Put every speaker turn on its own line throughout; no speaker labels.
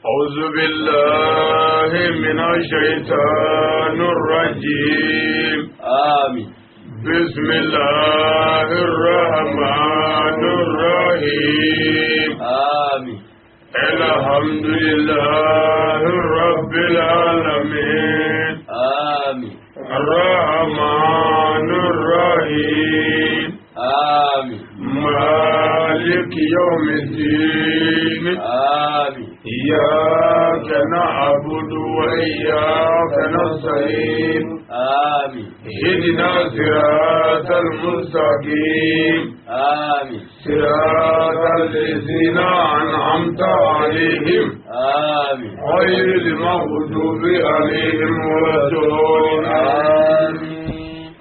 أعوذ بالله من الشيطان الرجيم.
آمين.
بسم الله الرحمن الرحيم.
آمين.
الحمد لله رب العالمين.
آمين.
الرحمن الرحيم.
آمين.
مالك يوم الدين.
آمين.
إياك نعبد وإياك نستعين.
آمين.
اهدنا صراط المستقيم.
آمين.
صراط الذين أنعمت عليهم.
آمين.
غير المغضوب عليهم ولا الضالين.
آمين.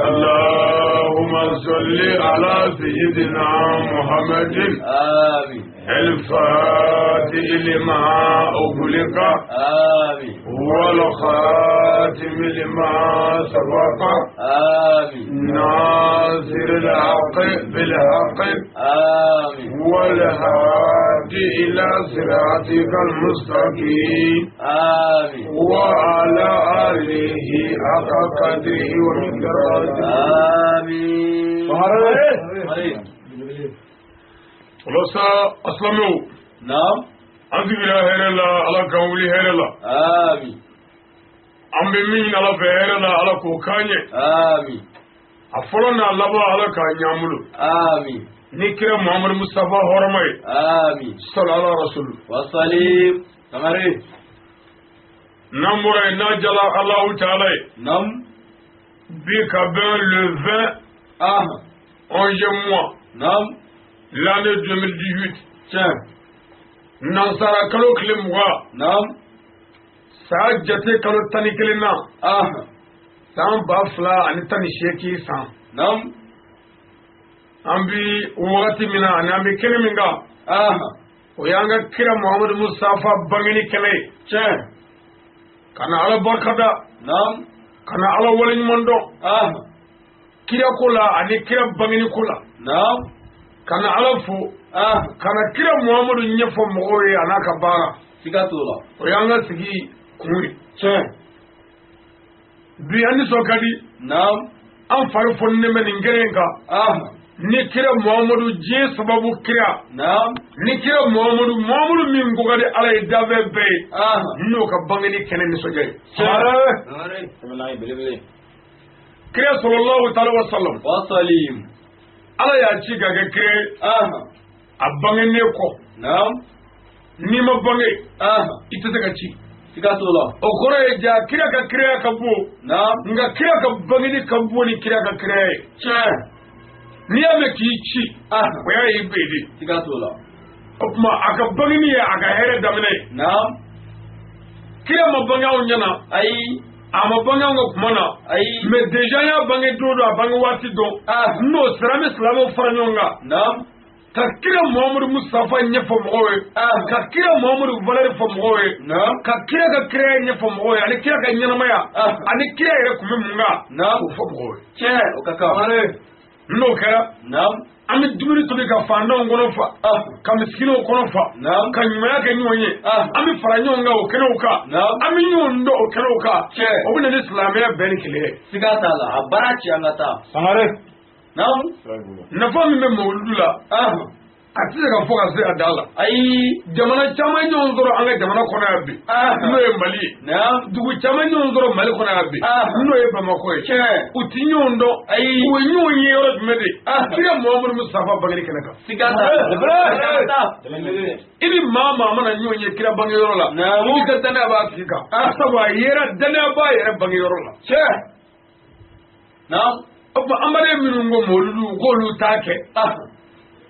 اللهم صل على سيدنا محمد.
آمين.
الفاتح لما أغلق.
آمين.
والخاتم لما سبق.
آمين.
ناصر الحق بالحق.
آمين.
والهادي إلى صراطك المستقيم.
آمين.
وعلى آله حق قدره ومقداره.
آمين.
Walasa asilamɛw.
Naam.
An sigira hɛrɛ la, Ala k'an wuli hɛrɛ la.
آمين.
An bɛ min ɲini Ala fɛ hɛrɛ la, Ala k'o k'an ye.
آمين.
A fɔlɔ n'a laban, Ala k'a ɲ'an bolo.
آمين.
Ni kira Muhamadu Mustafa hɔrɔma ye.
آمين.
Sɔlɔ ala rasul.
وسليم Sangare.
N'an bɔra yen, n'a jala Alahu taala ye.
Naam.
Bi ka bɛn le 20
Ah.
11e mois
Naam.
l'année 2018,
Tiɲɛ.
Nansara kalo tile 20,
Naam.
san jate kalo 11 na,
Ah.
san 2018 san.
Naam.
An bi wagati min na ani an bɛ kɛnɛ min kan,
Ah.
o y'an ka kira Muhamadu Mustafa bangeni kɛnɛ ye.
Tiɲɛ.
Ka na Ala barikada,
Naam.
ka na Ala waleɲuman dɔn
Ah.
kira ko la ani kira bangeni ko la,
Naam.
ka na Ala fo,
Ah.
ka na kira Muhamadu ɲɛfɔ mɔgɔw ye a n'a ka baara.
Siga t'o la.
O y'an ka sigi kun ye.
Tiɲɛ.
Bi an nisɔn ka di.
Naam.
An fari foninen bɛ nin kɛnɛ in kan
Ah.
ni kira Muhamadu, diɲɛ sababu kira,
Naam.
ni kira Muhamadu, Muhamadu min ko ka di Ala ye danfɛn bɛɛ ye,
Ah.
n'o ka bangeni kɛnɛ nisɔndiya ye.
Tiɲɛ. Belebele.
Kira sɔlɔlahu taala wa salam,
وسليم.
Ala y'a ci ka kɛ kira ye.
Ah.
A bangenen kɔ,
Naam.
n'i ma bange,
Ah.
i tɛ se ka ci.
Siga t'o la.
O kɔrɔ ye ja kira ka kiraya ka bon,
Naam.
nka kira ka bangeni ka bon ni kira ka kiraya ye.
Tiɲɛ.
N'i y'a mɛn k'i ci,
Ah.
o y'a ye i bɛ de.
Siga t'o la.
O tuma a ka bangeni ye a ka hɛrɛ daminɛ ye.
Naam.
Kira ma bange anw ɲɛna,
Ayi.
a ma bange anw ka kuma na,
Ayi.
mais déjà an y'a bange don dɔ, a bange waati dɔn.
Ah.
N'o sera, an bɛ silamɛw fara ɲɔgɔn kan
Naam.
ka kira Muhamadu Mustafa ɲɛfɔ mɔgɔw ye,
Ah.
ka kira Muhamadu valeur fɔ mɔgɔw ye,
Naam.
ka kira ka kiraya ɲɛfɔ mɔgɔw ye, ani kira ka ɲɛnamaya,
Ah.
ani kira yɛrɛ tun bɛ mun kan,
Naam.
k'o fɔ mɔgɔw ye.
Tiɲɛ, o ka kan.
N'o kɛra,
Naam.
an bɛ dumuni tobi ka fantanw kɔnɔ fa,
Ah.
ka misikinɛw kɔnɔ fa,
Naam.
ka ɲumanya kɛ ɲɔgɔn ye.
Ah.
An bɛ fara ɲɔgɔn kan o kɛnɛw kan,
Naam.
an bɛ ɲɔgɔn dɔn o kɛnɛw kan.
Tiɲɛ.
O bɛ na ni silamɛya bɛɛ ni kelen ye.
Siga t'a la. A baara ci an ka taa.
Sangare.
Naam.
Nafa min bɛ mawuludu la,
Ah.
a tɛ se ka fɔ ka se a da la.
Ayi.
Jamana caman ye ɲɔgɔn sɔrɔ an ka jamana kɔnɔ yan bi,
Ah.
n'o ye Mali ye.
Naam.
Dugu caman ɲɔgɔn sɔrɔ Mali kɔnɔ yan bi,
Ah.
n'o ye Bamakɔ ye.
Tiɲɛ.
U ti ɲɔgɔn dɔn.
Ayi.
U ye ɲɔgɔn ye yɔrɔ jumɛn de?
Ah.
Kira Muhamadu Mustafa bangeni kɛnɛ kan.
Siga t'a la. Siga t'a la.
I ni maa maa mana ɲɔgɔn ye kira bangeyɔrɔ la,
Naamu.
i ka danaya b'a tigi kan,
Ah.
sabu a yera danaya b'a yɛrɛ bangeyɔrɔ la.
Tiɲɛ. Naam.
O tuma an baden minnu ko mawuludu k'olu t'a kɛ,
Ah.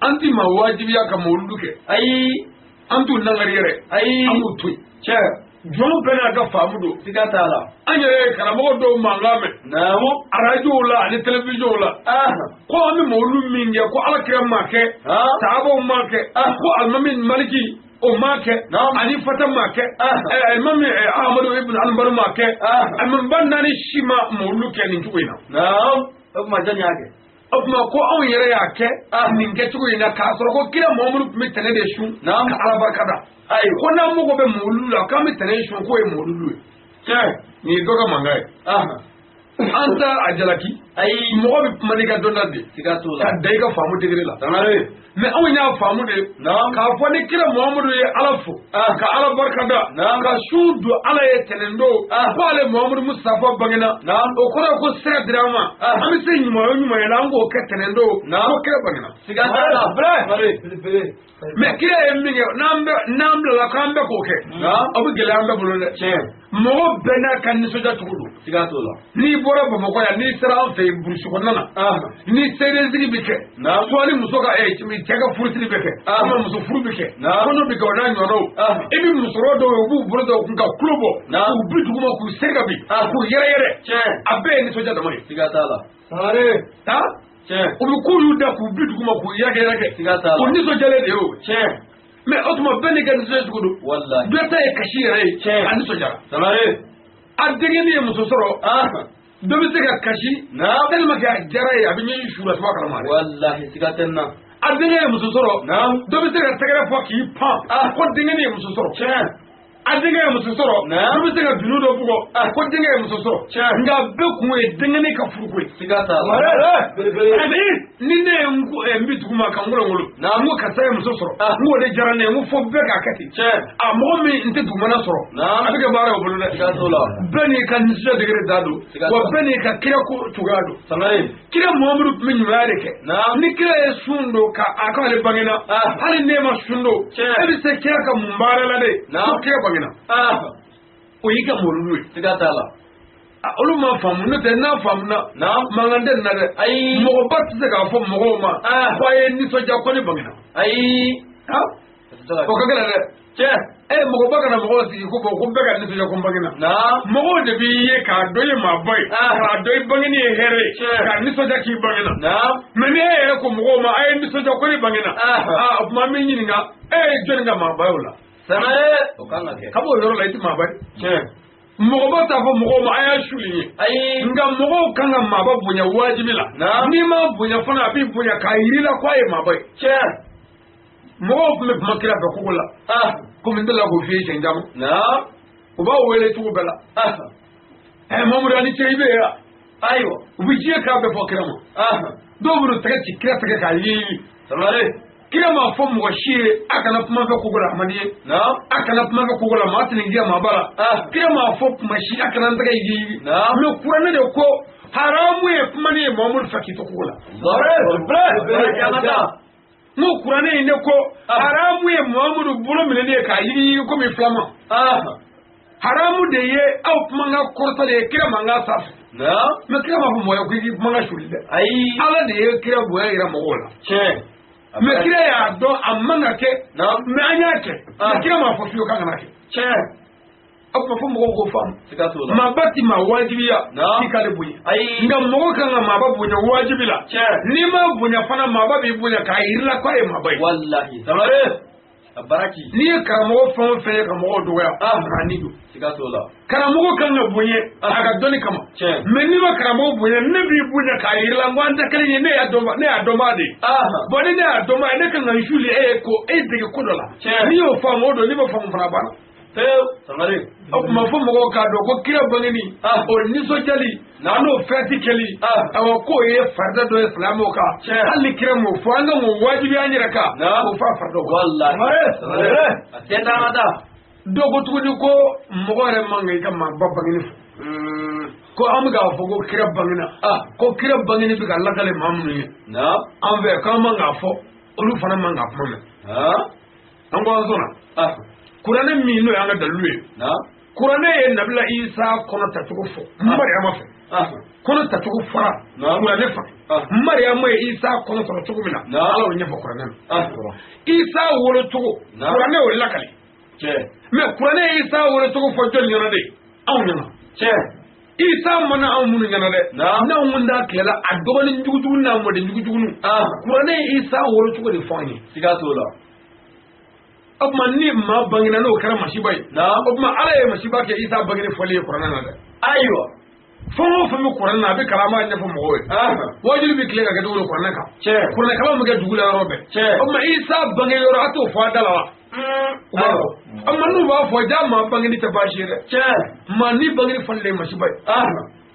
an ti maa wajibiya ka mawuludu kɛ.
Ayi.
An t'u nangari yɛrɛ,
Ayi.
an b'u to yen.
Tiɲɛ.
Jɔn bɛɛ n'a ka faamu don.
Siga t'a la.
An yɛrɛ ye karamɔgɔ dɔw mankan mɛn
Naamu.
arajow la ani télévisionw la,
Ah.
ko an bɛ mawuludu min kɛ, ko Ala kira ma kɛ,
Ah.
sahabaw ma kɛ,
Ah.
ko alimami Maliki o ma kɛ,
Naam.
ani Fata ma kɛ,
Ah.
alimami Ahamadu ibn Hanbal ma kɛ,
Ah.
alimami ba naani si ma mawuludu kɛ nin cogo in na.
Naam. O tuma jɔn y'a kɛ?
O tuma ko anw yɛrɛ y'a kɛ nin kɛcogo in na k'a sɔrɔ ko kira Muhamadu tun bɛ tɛnɛ de sun ka Ala barika da.
Ayiwa.
Ko n'an mago bɛ mawuludu la k'an bɛ tɛnɛ sun k'o ye mawuludu ye.
Tiɲɛ.
Nin ye dɔ ka mankan ye. An t'a a jalaki.
Ayi.
Mɔgɔ bɛ kuma n'i ka dɔnta de ye.
Siga t'o la.
Ka da i ka faamu degré la.
Sangare.
Mais anw y'a faamu de.
Naam.
K'a fɔ ni kira Muhamadu ye Ala fo. Ka Ala barika da.
Naam.
Ka sun don Ala ye tɛnɛn don. Ko ale Muhamadu Mustafa bangena.
Naam.
O kɔrɔ ye ko sira dira an ma. An bɛ se ɲuman o ɲuman ye la an k'o kɛ tɛnɛn don.
Naam.
Ko kira bangena.
Siga t'a la. Sangare.
Mais kira ye min kɛ n'an bilala k'an bɛɛ k'o kɛ.
Naam.
Aw bɛ gɛlɛya an bɛɛ bolo dɛ.
Tiɲɛ.
Mɔgɔ bɛɛ n'a ka nisɔndiya cogo don.
Siga t'o la.
N'i bɔra Bamakɔ yan n'i sera an fɛ yen burusi kɔnɔna na. Ni seeresigi bɛ kɛ.
Naam.
Soit ni muso ka cɛ ka furusiri bɛ kɛ. Walima muso furu bɛ kɛ.
Naam.
Kɔɲɔ bɛ kɛ o n'a ɲɔgɔnnaw. I bɛ musɔrɔ dɔw ye u b'u bolo da u kun ka kulo bɔ.
Naam.
K'u bi duguma k'u seri ka bin. K'u yɛrɛ yɛrɛ.
Tiɲɛ.
A bɛɛ ye nisɔndiya dama ye.
Siga t'a la.
Sangare. Ha?
Tiɲɛ.
U bɛ k'u y'u da k'u bi duguma k'u yɛrɛkɛ yɛrɛkɛ.
Siga t'a la.
O nisɔndiyalen de ye o.
Tiɲɛ.
Mais o tuma bɛɛ n'i ka nisɔndiya cogo don.
Walahi.
Dɔ ta ye kasi yɛrɛ ye.
Tiɲɛ.
A nisɔndiyara.
Sangare.
A denkɛnin ye muso sɔrɔ. Dɔ bɛ se ka kasi.
Naam.
Tellement que a diyara ye a bɛ ɲɛji su la a t'a kalama dɛ.
Walahi siga tɛ n na.
A denkɛ ye muso sɔrɔ.
Naam.
Dɔ bɛ se ka tɛgɛrɛ fɔ k'i pan. Ko denkɛnin ye muso sɔrɔ.
Tiɲɛ.
A denkɛ ye muso sɔrɔ.
Naam.
Dɔ bɛ se ka dunun dɔ bugɔ. Ko denkɛ ye muso sɔrɔ.
Tiɲɛ.
Nka bɛɛ kun ye denkɛnin ka furuko ye.
Siga t'a la.
Ni ne ye n ko n bi duguma ka n ngolongolo.
Naam.
N ko karisa ye muso sɔrɔ. N k'o de diyara ne ye n ko fo bɛɛ k'a kɛ ten.
Tiɲɛ.
A mɔgɔ min n tɛ dugumana sɔrɔ.
Naam.
A bɛ kɛ baara ye o bolo dɛ.
Siga t'o la.
Bɛɛ n'i ka nisɔndiya degré da don.
Siga t'a
Wa
la.
bɛɛ n'i ka kira ko cogoya don.
Sangare.
Kira Muhamadu tun bɛ ɲumanya de kɛ.
Naam.
Ni kira ye sun don ka a k'ale bangena. Hali n'e ma sun don.
Tiɲɛ.
E bɛ se kira ka mun baara la de.
Naam.
Ko kira bangena. O y'i ka mawuludu ye.
Siga t'a la.
Olu ma faamu n'o tɛ n'a faamuna.
Naam.
Mankan tɛ nin na dɛ.
Ayi.
Mɔgɔba tɛ se k'a fɔ mɔgɔw ma. Ko a ye nisɔndiya ko ne bangena.
Ayi.
O ka gɛlɛn dɛ.
Tiɲɛ.
Mɔgɔba kana mɔgɔw sigi ko bɔn ko bɛɛ ka nisɔndiya ko n bangena.
Naam.
Mɔgɔw de b'i ye k'a dɔn i ye maaba ye. K'a dɔn i bangeni ye hɛrɛ ye.
Tiɲɛ.
K'a nisɔndiya k'i bangena.
Naam.
Mais ni e yɛrɛ ko mɔgɔw ma a ye nisɔndiya ko ne bangena. O tuma an b'i ɲininka e ye jɔnni ka maaba ye o la.
Sangare. O kan ka kɛ.
Ka b'o yɔrɔ la i tɛ maaba ye.
Tiɲɛ.
Mɔgɔba t'a fɔ mɔgɔw ma a y'a suli ye.
Ayi.
Nka mɔgɔw kan ka maaba bonya wajibi la.
Naam.
N'i m'a bonya fana a b'i bonya k'a yir'i la k'a ye maaba ye.
Tiɲɛ.
Mɔgɔw tun bɛ kuma kira fɛ kogo la. Komi n delila k'o f'i ye siɲɛ caman.
Naam.
U b'a wele cogo bɛɛ la. Mamadu ani cɛ i bɛ yan.
Ayiwa.
U bɛ diɲɛ k'a bɛɛ fɔ kira ma. Dɔw b'u tɛgɛ ci kira tɛgɛ k'a yiri.
Sangare.
Kira m'a fɔ mɔgɔ si ye a kana kuma fɛ kogo la a man di ye.
Naam.
A kana kuma fɛ kogo la maa tɛ nin diya maa ba la. Kira m'a fɔ kuma si a kana n tɛgɛ yiri.
Naam.
Mais kuranɛ de ko haramu ye kuma ne ye Mamadu fɛ k'i to kogo la. N ko kuranɛ in de ko haramu ye Muhamadu bolo minɛli ye k'a yiri yiri komi filama. Haramu de ye aw kumakan kɔrɔta de ye kira mankan sanfɛ.
Naam.
Mais kira m'a fɔ mɔgɔ ye ko i k'i kumakan suli dɛ.
Ayi.
Ala de ye kira bonya yira mɔgɔw la.
Tiɲɛ.
Mais kira y'a dɔn a man ka kɛ.
Naam.
Mais an y'a kɛ. Mais kira m'a fɔ fiyewu k'a kana kɛ.
Tiɲɛ.
O tuma fo mɔgɔw k'o faamu.
Siga t'o la.
Maaba ti maa wajibiya.
Naam.
K'i k'ale bonya.
Ayi.
Nka mɔgɔ kan ka maaba bonya wajibi la.
Tiɲɛ.
N'i m'a bonya fana maaba b'i bonya k'a yir'i la k'a ye maaba ye.
Walahi. Sangare. A baraki.
N'i ye karamɔgɔ fɛn o fɛn ye ka mɔgɔw dɔgɔya. K'a ni don.
Siga t'o la.
Karamɔgɔ kan ka bonya a ka dɔnni kama.
Tiɲɛ.
Mais n'i ma karamɔgɔ bonya ne b'i bonya k'a yir'i la n ko an tɛ kelen ye ne y'a dɔnbaa de ye. Bon ni ne y'a dɔnbaa ye ne kan ka n suli e ye ko e dege ko dɔ la.
Tiɲɛ.
N'i y'o faamu o don n'i m'o faamu fana a banna.
Pewu. Sangare.
O tuma fo mɔgɔw k'a dɔn ko kira bangeni o nisɔndiyali n'o fɛti kɛli awa k'o ye farida dɔ ye silamɛw kan.
Tiɲɛ.
Hali ni kira m'o fɔ an kan k'o wajibiya an yɛrɛ kan.
Naam.
K'o fɔ a farida kan.
Walahi.
Sangare.
A tɛ taa ka taa.
Dɔw ko tuguni ko mɔgɔ yɛrɛ man kan i ka maaba bangeni fɔ. Ko an bɛ k'a fɔ ko kira bangena. Ko kira bangeni bɛ ka lakale maa minnu ye.
Naam.
An fɛ k'an man k'a fɔ olu fana man k'a kuma mɛn. An ko an sɔnna. Kuranɛ min n'o y'an ka dalilu ye.
Naam.
Kuranɛ ye Nabila Isa kɔnɔ tacogo fɔ. Mariyama fɛ. Kɔnɔ tacogo fɔra.
Naam.
Kuranɛ fɛ. Mariyama ye Isa kɔnɔ sɔrɔ cogo min na.
Naam.
Ala y'o ɲɛfɔ kuranɛ na. Isa wolo cogo.
Naam.
Kuranɛ y'o lakale.
Tiɲɛ.
Mais kuranɛ ye Isa wolo cogo fɔ jɔnni ɲɛna de? Anw ɲɛna.
Tiɲɛ.
Isa mana anw minnu ɲɛna dɛ.
Naam.
N'anw kun t'a tile la a dɔgɔnin jugujugu n'a mɔden jugujugu. Kuranɛ ye Isa wolo cogo de fɔ an ye.
Siga t'o la.
O tuma ni maa bangena n'o kɛra masiba ye.
Naam.
O tuma Ala ye masiba kɛ Isa bangeni fɔli ye kuranɛ na dɛ.
Ayiwa.
Fɛn o fɛn bɛ kuranɛ na a bɛ kalan, an b'a ɲɛfɔ mɔgɔw ye. Wajibi bɛ tile ka kɛ cogo di kuranɛ kan? Kuranɛ kalan bɛ kɛ dugu la yɔrɔ bɛɛ. O tuma Isa bange yɔrɔ, a t'o fɔ a da la wa? U b'a fɔ. O tuma n'u b'a fɔ, ja maa bangeli tɛ baasi ye dɛ. Maa ni bangeli falen ye masiba ye.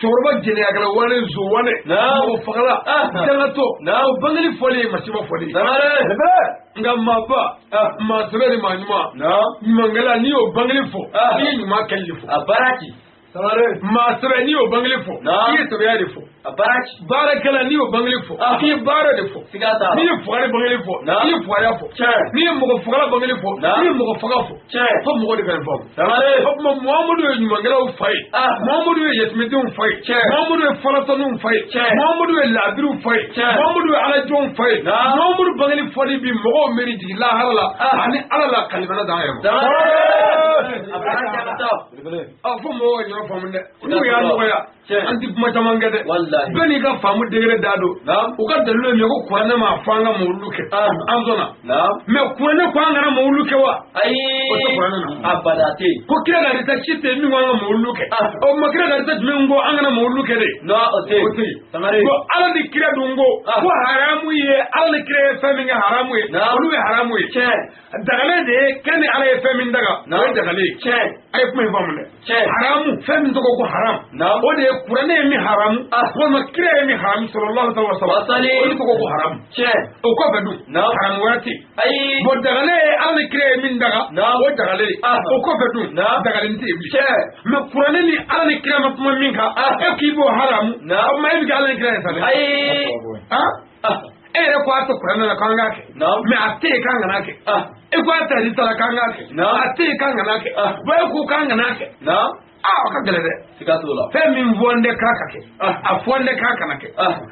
Cɛkɔrɔba jɛnɛyakɛla wane, zo wane, mɔgɔ fagala, dangatɔ, o bangeli fɔli ye masiba fɔli ye. Nka maaba, maa sɛbɛ ni maa ɲuman, ɲumankɛla, n'i y'o bangeli fɔ, i ye ɲuman kɛli de fɔ.
A baara ci.
Maa sɛbɛ, n'i y'o bangeli fɔ, i ye sɛbɛya de fɔ.
A baara ci.
Baarakɛla, n'i y'o bangeli fɔ, i ye baara de fɔ. N'i ye fugari bangeli fɔ, i ye fugariya fɔ. N'i ye mɔgɔ fagala bangeli fɔ, i ye mɔgɔ faga fɔ. Fo mɔgɔ de ka nin faamu. O tuma Muhamadu ye ɲumankɛlaw fa ye, Muhamadu ye yatimɛdenw fa ye, Muhamadu ye falatɔninw fa ye, Muhamadu ye laadiriw fa ye, Muhamadu ye alajɔnw fa ye. Muhamadu bangeli fɔli bi mɔgɔw miiri jigin lahara la ani Ala la kalimana d'an yɛrɛ ma. A fo mɔgɔw ka ɲɔgɔn faamu dɛ. N'u y'a nɔgɔya, an ti kuma caman kɛ dɛ. Bɛɛ n'i ka faamu degré da don. U ka dalilu ye min ye, ko kuranɛ m'a fɔ an ka mawuludu kɛ, an sɔnna. Mais kuranɛ ko an kana mawuludu kɛ wa?
Ayi.
O tɛ kuranɛ na.
Abada tɛ yen.
Ko kira ka hadisa si tɛ yen min ko an ka mawuludu kɛ. O ma kira ka hadisa jumɛn ko an kana mawuludu kɛ de?
O tɛ yen.
O tɛ yen. Ko Ala ni kira dun ko ko haramu ye, Ala ni kira ye fɛn min kɛ haramu ye, olu ye haramu ye. Dagalen de ye kɛ ni Ala ye fɛn min daga, o ye dagalen ye. A ye kuma in faamu dɛ. Haramu, fɛn min tɔgɔ ko haram, o de ye kuranɛ ye min haramu, walima kira ye min haramu sallallahu alaihi wa sallam, o de tɔgɔ ko haramu. O kɔfɛ dun, haramu wɛrɛ tɛ yen. Bon, dagalen ye Ala ni kira ye min daga, o dagalen ye. O kɔfɛ dun, dagalen tɛ yen bilen. Mais kuranɛ ni Ala ni kira ma kuma min kan, e k'i b'o haramu, o tuma e bɛ kɛ Ala ni kira ye sa dɛ. E yɛrɛ ko a tɛ kuranɛ la k'an k'a kɛ, mais a tɛ yen k'an kana kɛ. E ko a tɛ hadisa la k'an k'a kɛ, a tɛ yen k'an kana kɛ. Bon, e ko k'an kana kɛ, o ka gɛlɛn dɛ. Fɛn min fɔ n tɛ k'a ka kɛ, a fɔ n tɛ k'a kana kɛ.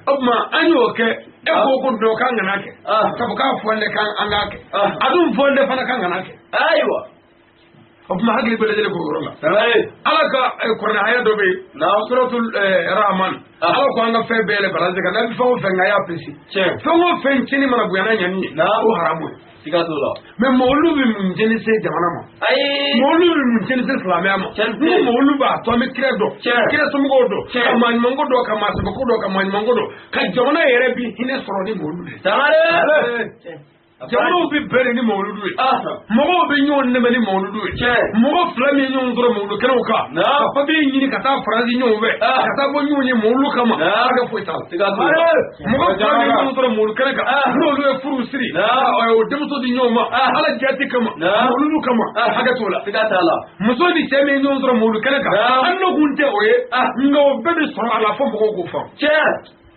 O tuma an y'o kɛ, e ko ko dɔ k'an kana kɛ, k'a fɔ k'a fɔ n tɛ k'an k'a kɛ, a dun fɔ n tɛ fana k'an kana kɛ.
Ayiwa.
O tuma hakili bɛɛ lajɛlen k'o yɔrɔ la. Ala ka kuranɛ haya dɔ bɛ yen, suratul Rahman, Ala ko an ka fɛn bɛɛ yɛlɛ balance kan, n'a bɛ fɛn o fɛn kɛ, a y'a pese. Fɛn o fɛn tiɲɛni mana bonya n'a ɲani ye, o haramu ye. Mais mawulu bɛ mun tiɲɛni se jamana ma? Mawulu bɛ mun tiɲɛni se silamɛya ma? N ko mawulu b'a to an bɛ kira dɔn, kira somɔgɔw dɔn, ka maa ɲumanko dɔn, ka maa sɛbɛko dɔn, ka maa ɲumanko dɔn, ka jamana yɛrɛ bi hinɛ sɔrɔ ni mawulu de ye. Jamanaw bɛ bɛn de ni mawuludu ye. Mɔgɔw bɛ ɲɔgɔn nɛmɛ ni mawuludu ye. Mɔgɔ fila min ye ɲɔgɔn sɔrɔ mawuludu kɛnɛw kan, ka papiye ɲini ka taa Faransi ɲɔgɔn fɛ, ka taa bɔ ɲɔgɔn ye mawuludu kama, hakɛ foyi t'a la. Mɔgɔ fila min ye ɲɔgɔn sɔrɔ mawuludu kɛnɛ kan, n'olu ye furu siri, o denmuso di ɲɔgɔn ma Ala jati kama, mawuludu kama, hakɛ t'o la. Muso ni cɛ min ye ɲɔgɔn sɔrɔ mawuludu kɛnɛ kan, hali n'o kun tɛ o ye, nka o bɛɛ bɛ sɔrɔ a la fo mɔgɔw k'o faamu.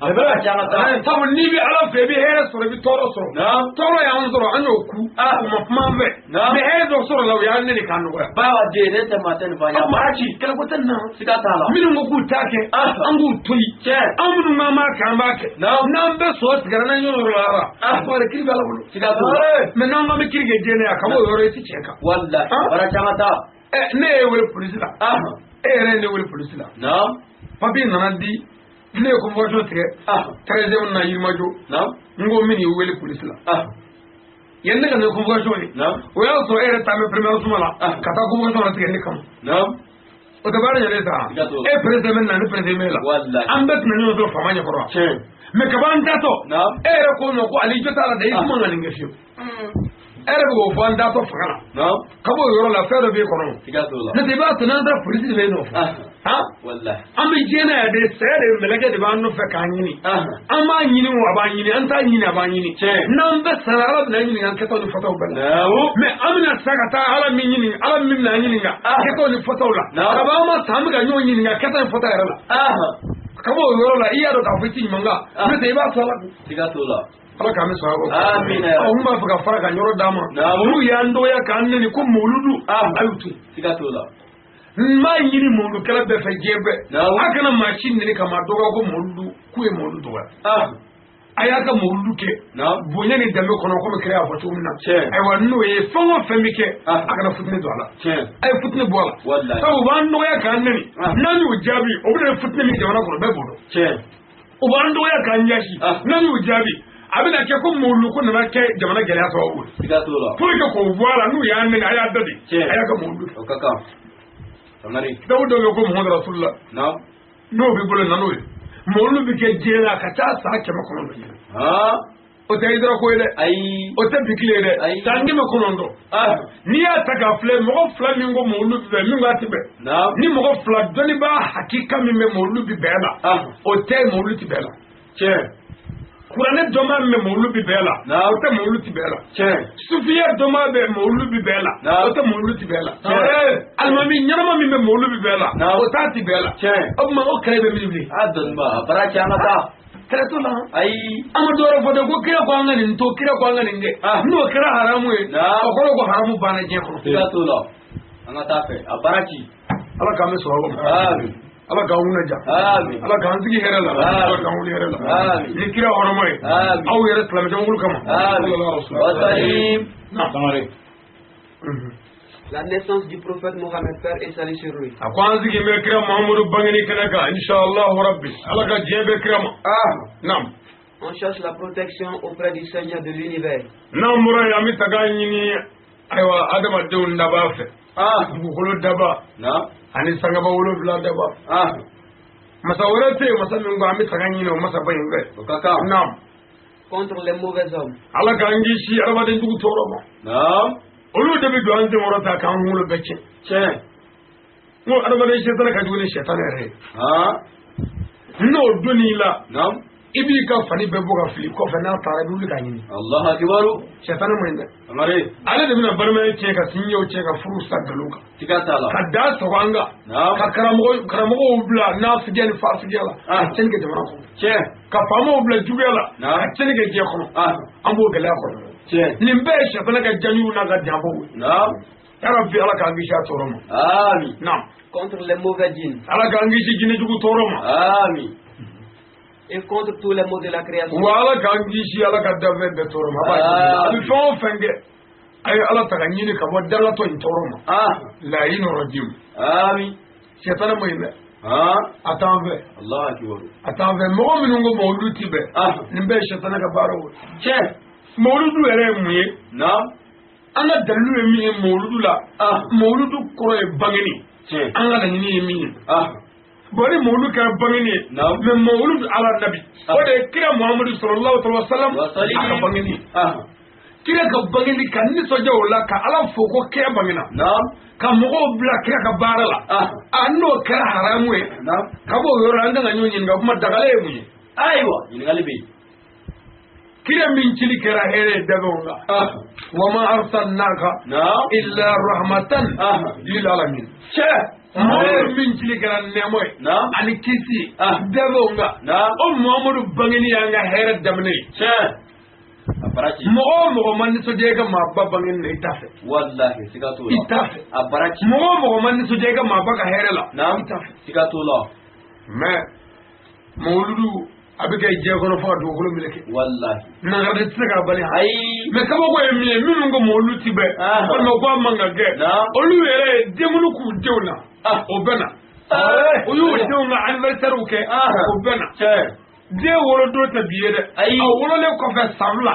Sabu n'i bɛ Ala fɛ, i bɛ hɛrɛ sɔrɔ, i bɛ tɔɔrɔ sɔrɔ. Tɔɔrɔ y'an sɔrɔ, an y'o ku, u ma kuma an fɛ. Mais hɛrɛ dɔ sɔrɔ la, u y'an nɛni k'an nɔgɔya.
Bawa den, ne tɛ maa tɛ nin fɔ an ye.
Kɛlɛko tɛ nin na.
Siga t'a la.
Minnu ko k'u t'a kɛ, an k'u to yen. Anw minnu k'an b'a kɛ, an b'a kɛ. N'an bɛ sɔ tigɛra n'an ɲɔgɔn sɔrɔ la, a kiri bɛ Ala bolo.
Siga t'o la.
Mais n'an k'an bɛ kiri kɛ diɲɛ na, ka b'o yɔrɔ i ti tiɲɛ kan.
Walahi. Baara caman t'a.
Ne y'e wele polisi la. E yɛrɛ ye ne wele polisi la. Papiye nana di. Ne ye convocation tigɛ 13e na Yirimajɔ. N ko n bɛ n'i wele polisi la. Yanni ne ka na convocation ye, o y'a sɔrɔ e yɛrɛ taa bɛ premier suma la ka taa convocation na tigɛ ne kama. O tɛ baara ɲɛnen sa. E président bɛ na, ne président bɛ la. An bɛɛ tun bɛ ɲɔgɔn sɔrɔ faama ɲɛkɔrɔ wa? Mais kaban an taatɔ, e yɛrɛ ko n ma ko Ali jo t'a la dɛ, i kuma ka nin kɛ fiyewu. E yɛrɛ bɛ k'o fɔ an taatɔ fanga la. Ka b'o yɔrɔ la, fɛn dɔ b'e kɔnɔ. N'o tɛ i b'a to n'an taara polisi de bɛ e nɔfɛ. An bɛ diɲɛ na yan de, saya de mɛlɛkɛ de b'an nɔfɛ k'an ɲini. An b'a ɲini o, a b'an ɲini, an t'a ɲini a b'an ɲini. N'an bɛɛ sara, Ala bɛna ɲininka an kɛtaw ni fɔtaw bɛɛ la. Mais an bɛna sa ka taa Ala min ɲininka, Ala min bɛna an ɲininka kɛtaw ni fɔtaw la. Kaban an ma sa, an bɛ ka ɲɔgɔn ɲininka kɛta ni fɔta yɛrɛ la. Ka b'o yɔrɔ la, i y'a dɔn k'a fɔ i ti ɲuman kan, n'o tɛ i b'a to Ala kun.
Siga t'o la.
Ala k'an bɛ sɔrɔ. Amiina. N b'a fɛ ka fara ka yɔrɔ d'a ma. N'u y'an dɔgɔya k'an nɛni ko mawuludu, a y'u to yen.
Siga t'o la.
N b'a ɲini mawuludukɛla bɛɛ fɛ diɲɛ bɛɛ. A kana maa si nɛni ka maa dɔgɔya ko mawuludu, k'u ye mawuludu dɔgɔya. A y'a ka mawuludu kɛ bonya ni danbe kɔnɔ, komi kira y'a fɔ cogo min na. Ayiwa, n'o ye fɛn o fɛn bɛ kɛ, a kana futinɛ don a la. A ye futinɛ bɔ a la. Sabu u b'an dɔgɔya k'an nɛni, n'an y'u jaabi, o bɛ na futinɛ min jamana kɔnɔ, bɛɛ b'o dɔn. U b'an dɔgɔya k'an ɲɛsin, n'an y'u jaabi, a bɛna kɛ ko mawuludu ko nana kɛ jamana gɛlɛya sababu ye. Pour que k'o bɔ a la, n'u y'an nɛni, a y'a da de, a y'a ka mawuludu kɛ.
O ka kan.
Kitabu dɔ bɛ yen ko Muhamadu Rasulula. N'o b'i bolo na n'o ye mawuludu bɛ kɛ diɲɛ la ka taa san 900 ye. O tɛ hijira ko ye dɛ.
Ayi.
O tɛ bi tile ye dɛ. San 900. N'i y'a ta k'a filɛ mɔgɔ fila min ko mawuludu bɛ bɛn min ko a tɛ bɛn. Ni mɔgɔ fila dɔnnibaa hakika min bɛ mawuludu bɛ bɛn la. O tɛ mawuludu tɛ bɛn la.
Tiɲɛ.
Kuranɛ dɔnbaa min bɛ mawuludu bɛ bɛn la. O tɛ mawuludu tɛ bɛn la.
Tiɲɛ.
Sufiya dɔnbaa bɛ mawuludu bɛ bɛn la. O tɛ mawuludu tɛ bɛn la. Alimami ɲɛnama min bɛ mawuludu bɛ bɛn la. O t'a tɛ bɛn la.
Tiɲɛ.
O tuma o kɛlɛ bɛ min bilen.
A dɔnnibaa a baara cɛ an ka taa.
Kɛlɛ t'o la.
Ayi.
An ma dɔwɛrɛ fɔ dɛ ko kira ko an ka nin to kira ko an ka nin kɛ. N'o kɛra haramu ye. O kɔrɔ ko haramu banna diɲɛ kɔnɔ.
Siga t'o la. An ka taa fɛ a baara ci.
Ala k'an bɛ sɔrɔ ma.
Amin.
Ala k'an kunna ja.
Amin.
Ala k'an sigi hɛrɛ la.
Amin.
Ala k'an wuli hɛrɛ la.
Amin.
Ni kira hɔrɔma ye.
Amin.
Aw yɛrɛ silamɛjamakulu kama.
Amin. Wasalim.
Naam.
La naissance du prophète Mohammed, paix et salut sur lui.
A ko an sigi bɛ kira Muhammadu bangeni kɛnɛ kan inshallah rabbi. Ala ka diɲɛ bɛ kira ma. Naam.
On cherche la protection auprès du Seigneur de l'univers.
N'an bɔra yen an bɛ taga ɲini ayiwa adamadenw daba fɛ. Dugukolo daba. Ani sangaba 7 daba. Masa wɛrɛ tɛ yen masa min ko an bɛ taga ɲini o masaba in fɛ.
O ka kan.
Naam.
Contre les mauvais hommes.
Ala k'an kisi adamaden jugu tɔɔrɔ ma.
Naam.
Olu de bɛ don an senkɔrɔ ta k'an kunkolo bɛɛ tiɲɛ.
Tiɲɛ.
N ko adamaden sɛtanɛ ka jugu ni sɛtanɛ yɛrɛ ye. N'o donn'i la.
Naam.
I b'i ka fani bɛɛ bɔ ka fili kɔfɛ n'a taara i bɛ wuli k'a ɲini.
Allahu akibaru.
Sɛtanɛ man ɲi dɛ.
Amare.
Ale de bɛna balimaya tiɲɛ ka sinjiw tiɲɛ ka furu sa nkalon kan.
Siga t'a la.
Ka da sɔgɔ an kan.
Naam.
Ka karamɔgɔw bila nafigiya ni fasigiya la. Ka tiɲɛni kɛ jamana kɔnɔ.
Tiɲɛ.
Ka faamaw bila juguya la.
Naam.
Ka tiɲɛni kɛ diɲɛ kɔnɔ. An b'o gɛlɛya kɔnɔ.
Tiɲɛ.
Nin bɛɛ ye sɛtanɛ ka jaɲuw n'a ka janfaw ye.
Naam.
Yarabi Ala k'an kisi a tɔɔrɔ ma.
Amin.
Naam.
Contre les mauvais djinns.
Ala k'an kisi jinɛjugu tɔɔrɔ ma.
Amin.
Et contre tous les maux de la création.
Wa Ala k'an kisi Ala ka danfɛn bɛɛ tɔɔrɔ ma. A b'a a bɛ fɛn o fɛn kɛ a ye Ala ta ka ɲini ka bɔ dangatɔ in tɔɔrɔ ma. Layi nɔrɔ jiw.
Amin.
Sɛtanɛ ma ɲi dɛ. A t'an fɛ.
Allahu akibaru.
A t'an fɛ mɔgɔ minnu ko mawuludu ti bɛn. Nin bɛɛ ye sɛtanɛ ka baaraw ye.
Tiɲɛ.
Mawuludu yɛrɛ ye mun ye?
Naam.
An ka dalilu ye min ye mawuludu la. Mawuludu kɔrɔ ye bangeni.
Tiɲɛ.
An ka laɲini ye min ye. Bon ni mawuludu kɛra bangeni ye.
Naam.
Mais mawuludu ala nabi. O de ye kira Muhammadu sallallahu alaihi wa sallam a ka bangeni ye. Kira ka bangeni ka nisɔndiya o la ka Ala fo ko kira bangena.
Naam.
Ka mɔgɔw bila kira ka baara la. A n'o kɛra haramu ye.
Naam.
Ka b'o yɔrɔ la an kan ka ɲɔgɔn ɲininka kuma dagalen ye mun ye?
Ayiwa ɲininkali bɛ yen.
Kira min cili kɛra hɛrɛ ye dabanw kan. Wa ma arsalnaka illa rahmatan lil alamin.
Tiɲɛ.
Muhammadu min cili kɛra nɛɛmɔ ye. Ani kisi ye. Dabanw kan. O Muhammadu bangeni y'an ka hɛrɛ daminɛ ye.
Tiɲɛ. A bara ci.
Mɔgɔ o mɔgɔ ma nisɔndiya i ka maaba bangeni na i t'a fɛ.
Walahi siga t'o la.
I t'a fɛ.
A bara ci.
Mɔgɔ o mɔgɔ ma nisɔndiya i ka maaba ka hɛrɛ la.
Naam.
I t'a fɛ.
Siga t'o la.
Mais mawuludu a bɛ kɛ diɲɛ kɔnɔ fo ka dugukolo meleke.
Walahi.
Nansara tɛ se k'a bali.
Ayi.
Mais kabako ye min ye minnu ko mawuludu ti bɛn. Walima ko a man ka kɛ. Olu yɛrɛ ye denwulu k'u denw na. O bɛ na. O y'u denw ka anniversaire kɛ. O bɛ na.
Tiɲɛ.
Den wolodon tɛ bi ye dɛ.
Ayi.
A wololen kɔfɛ san 2.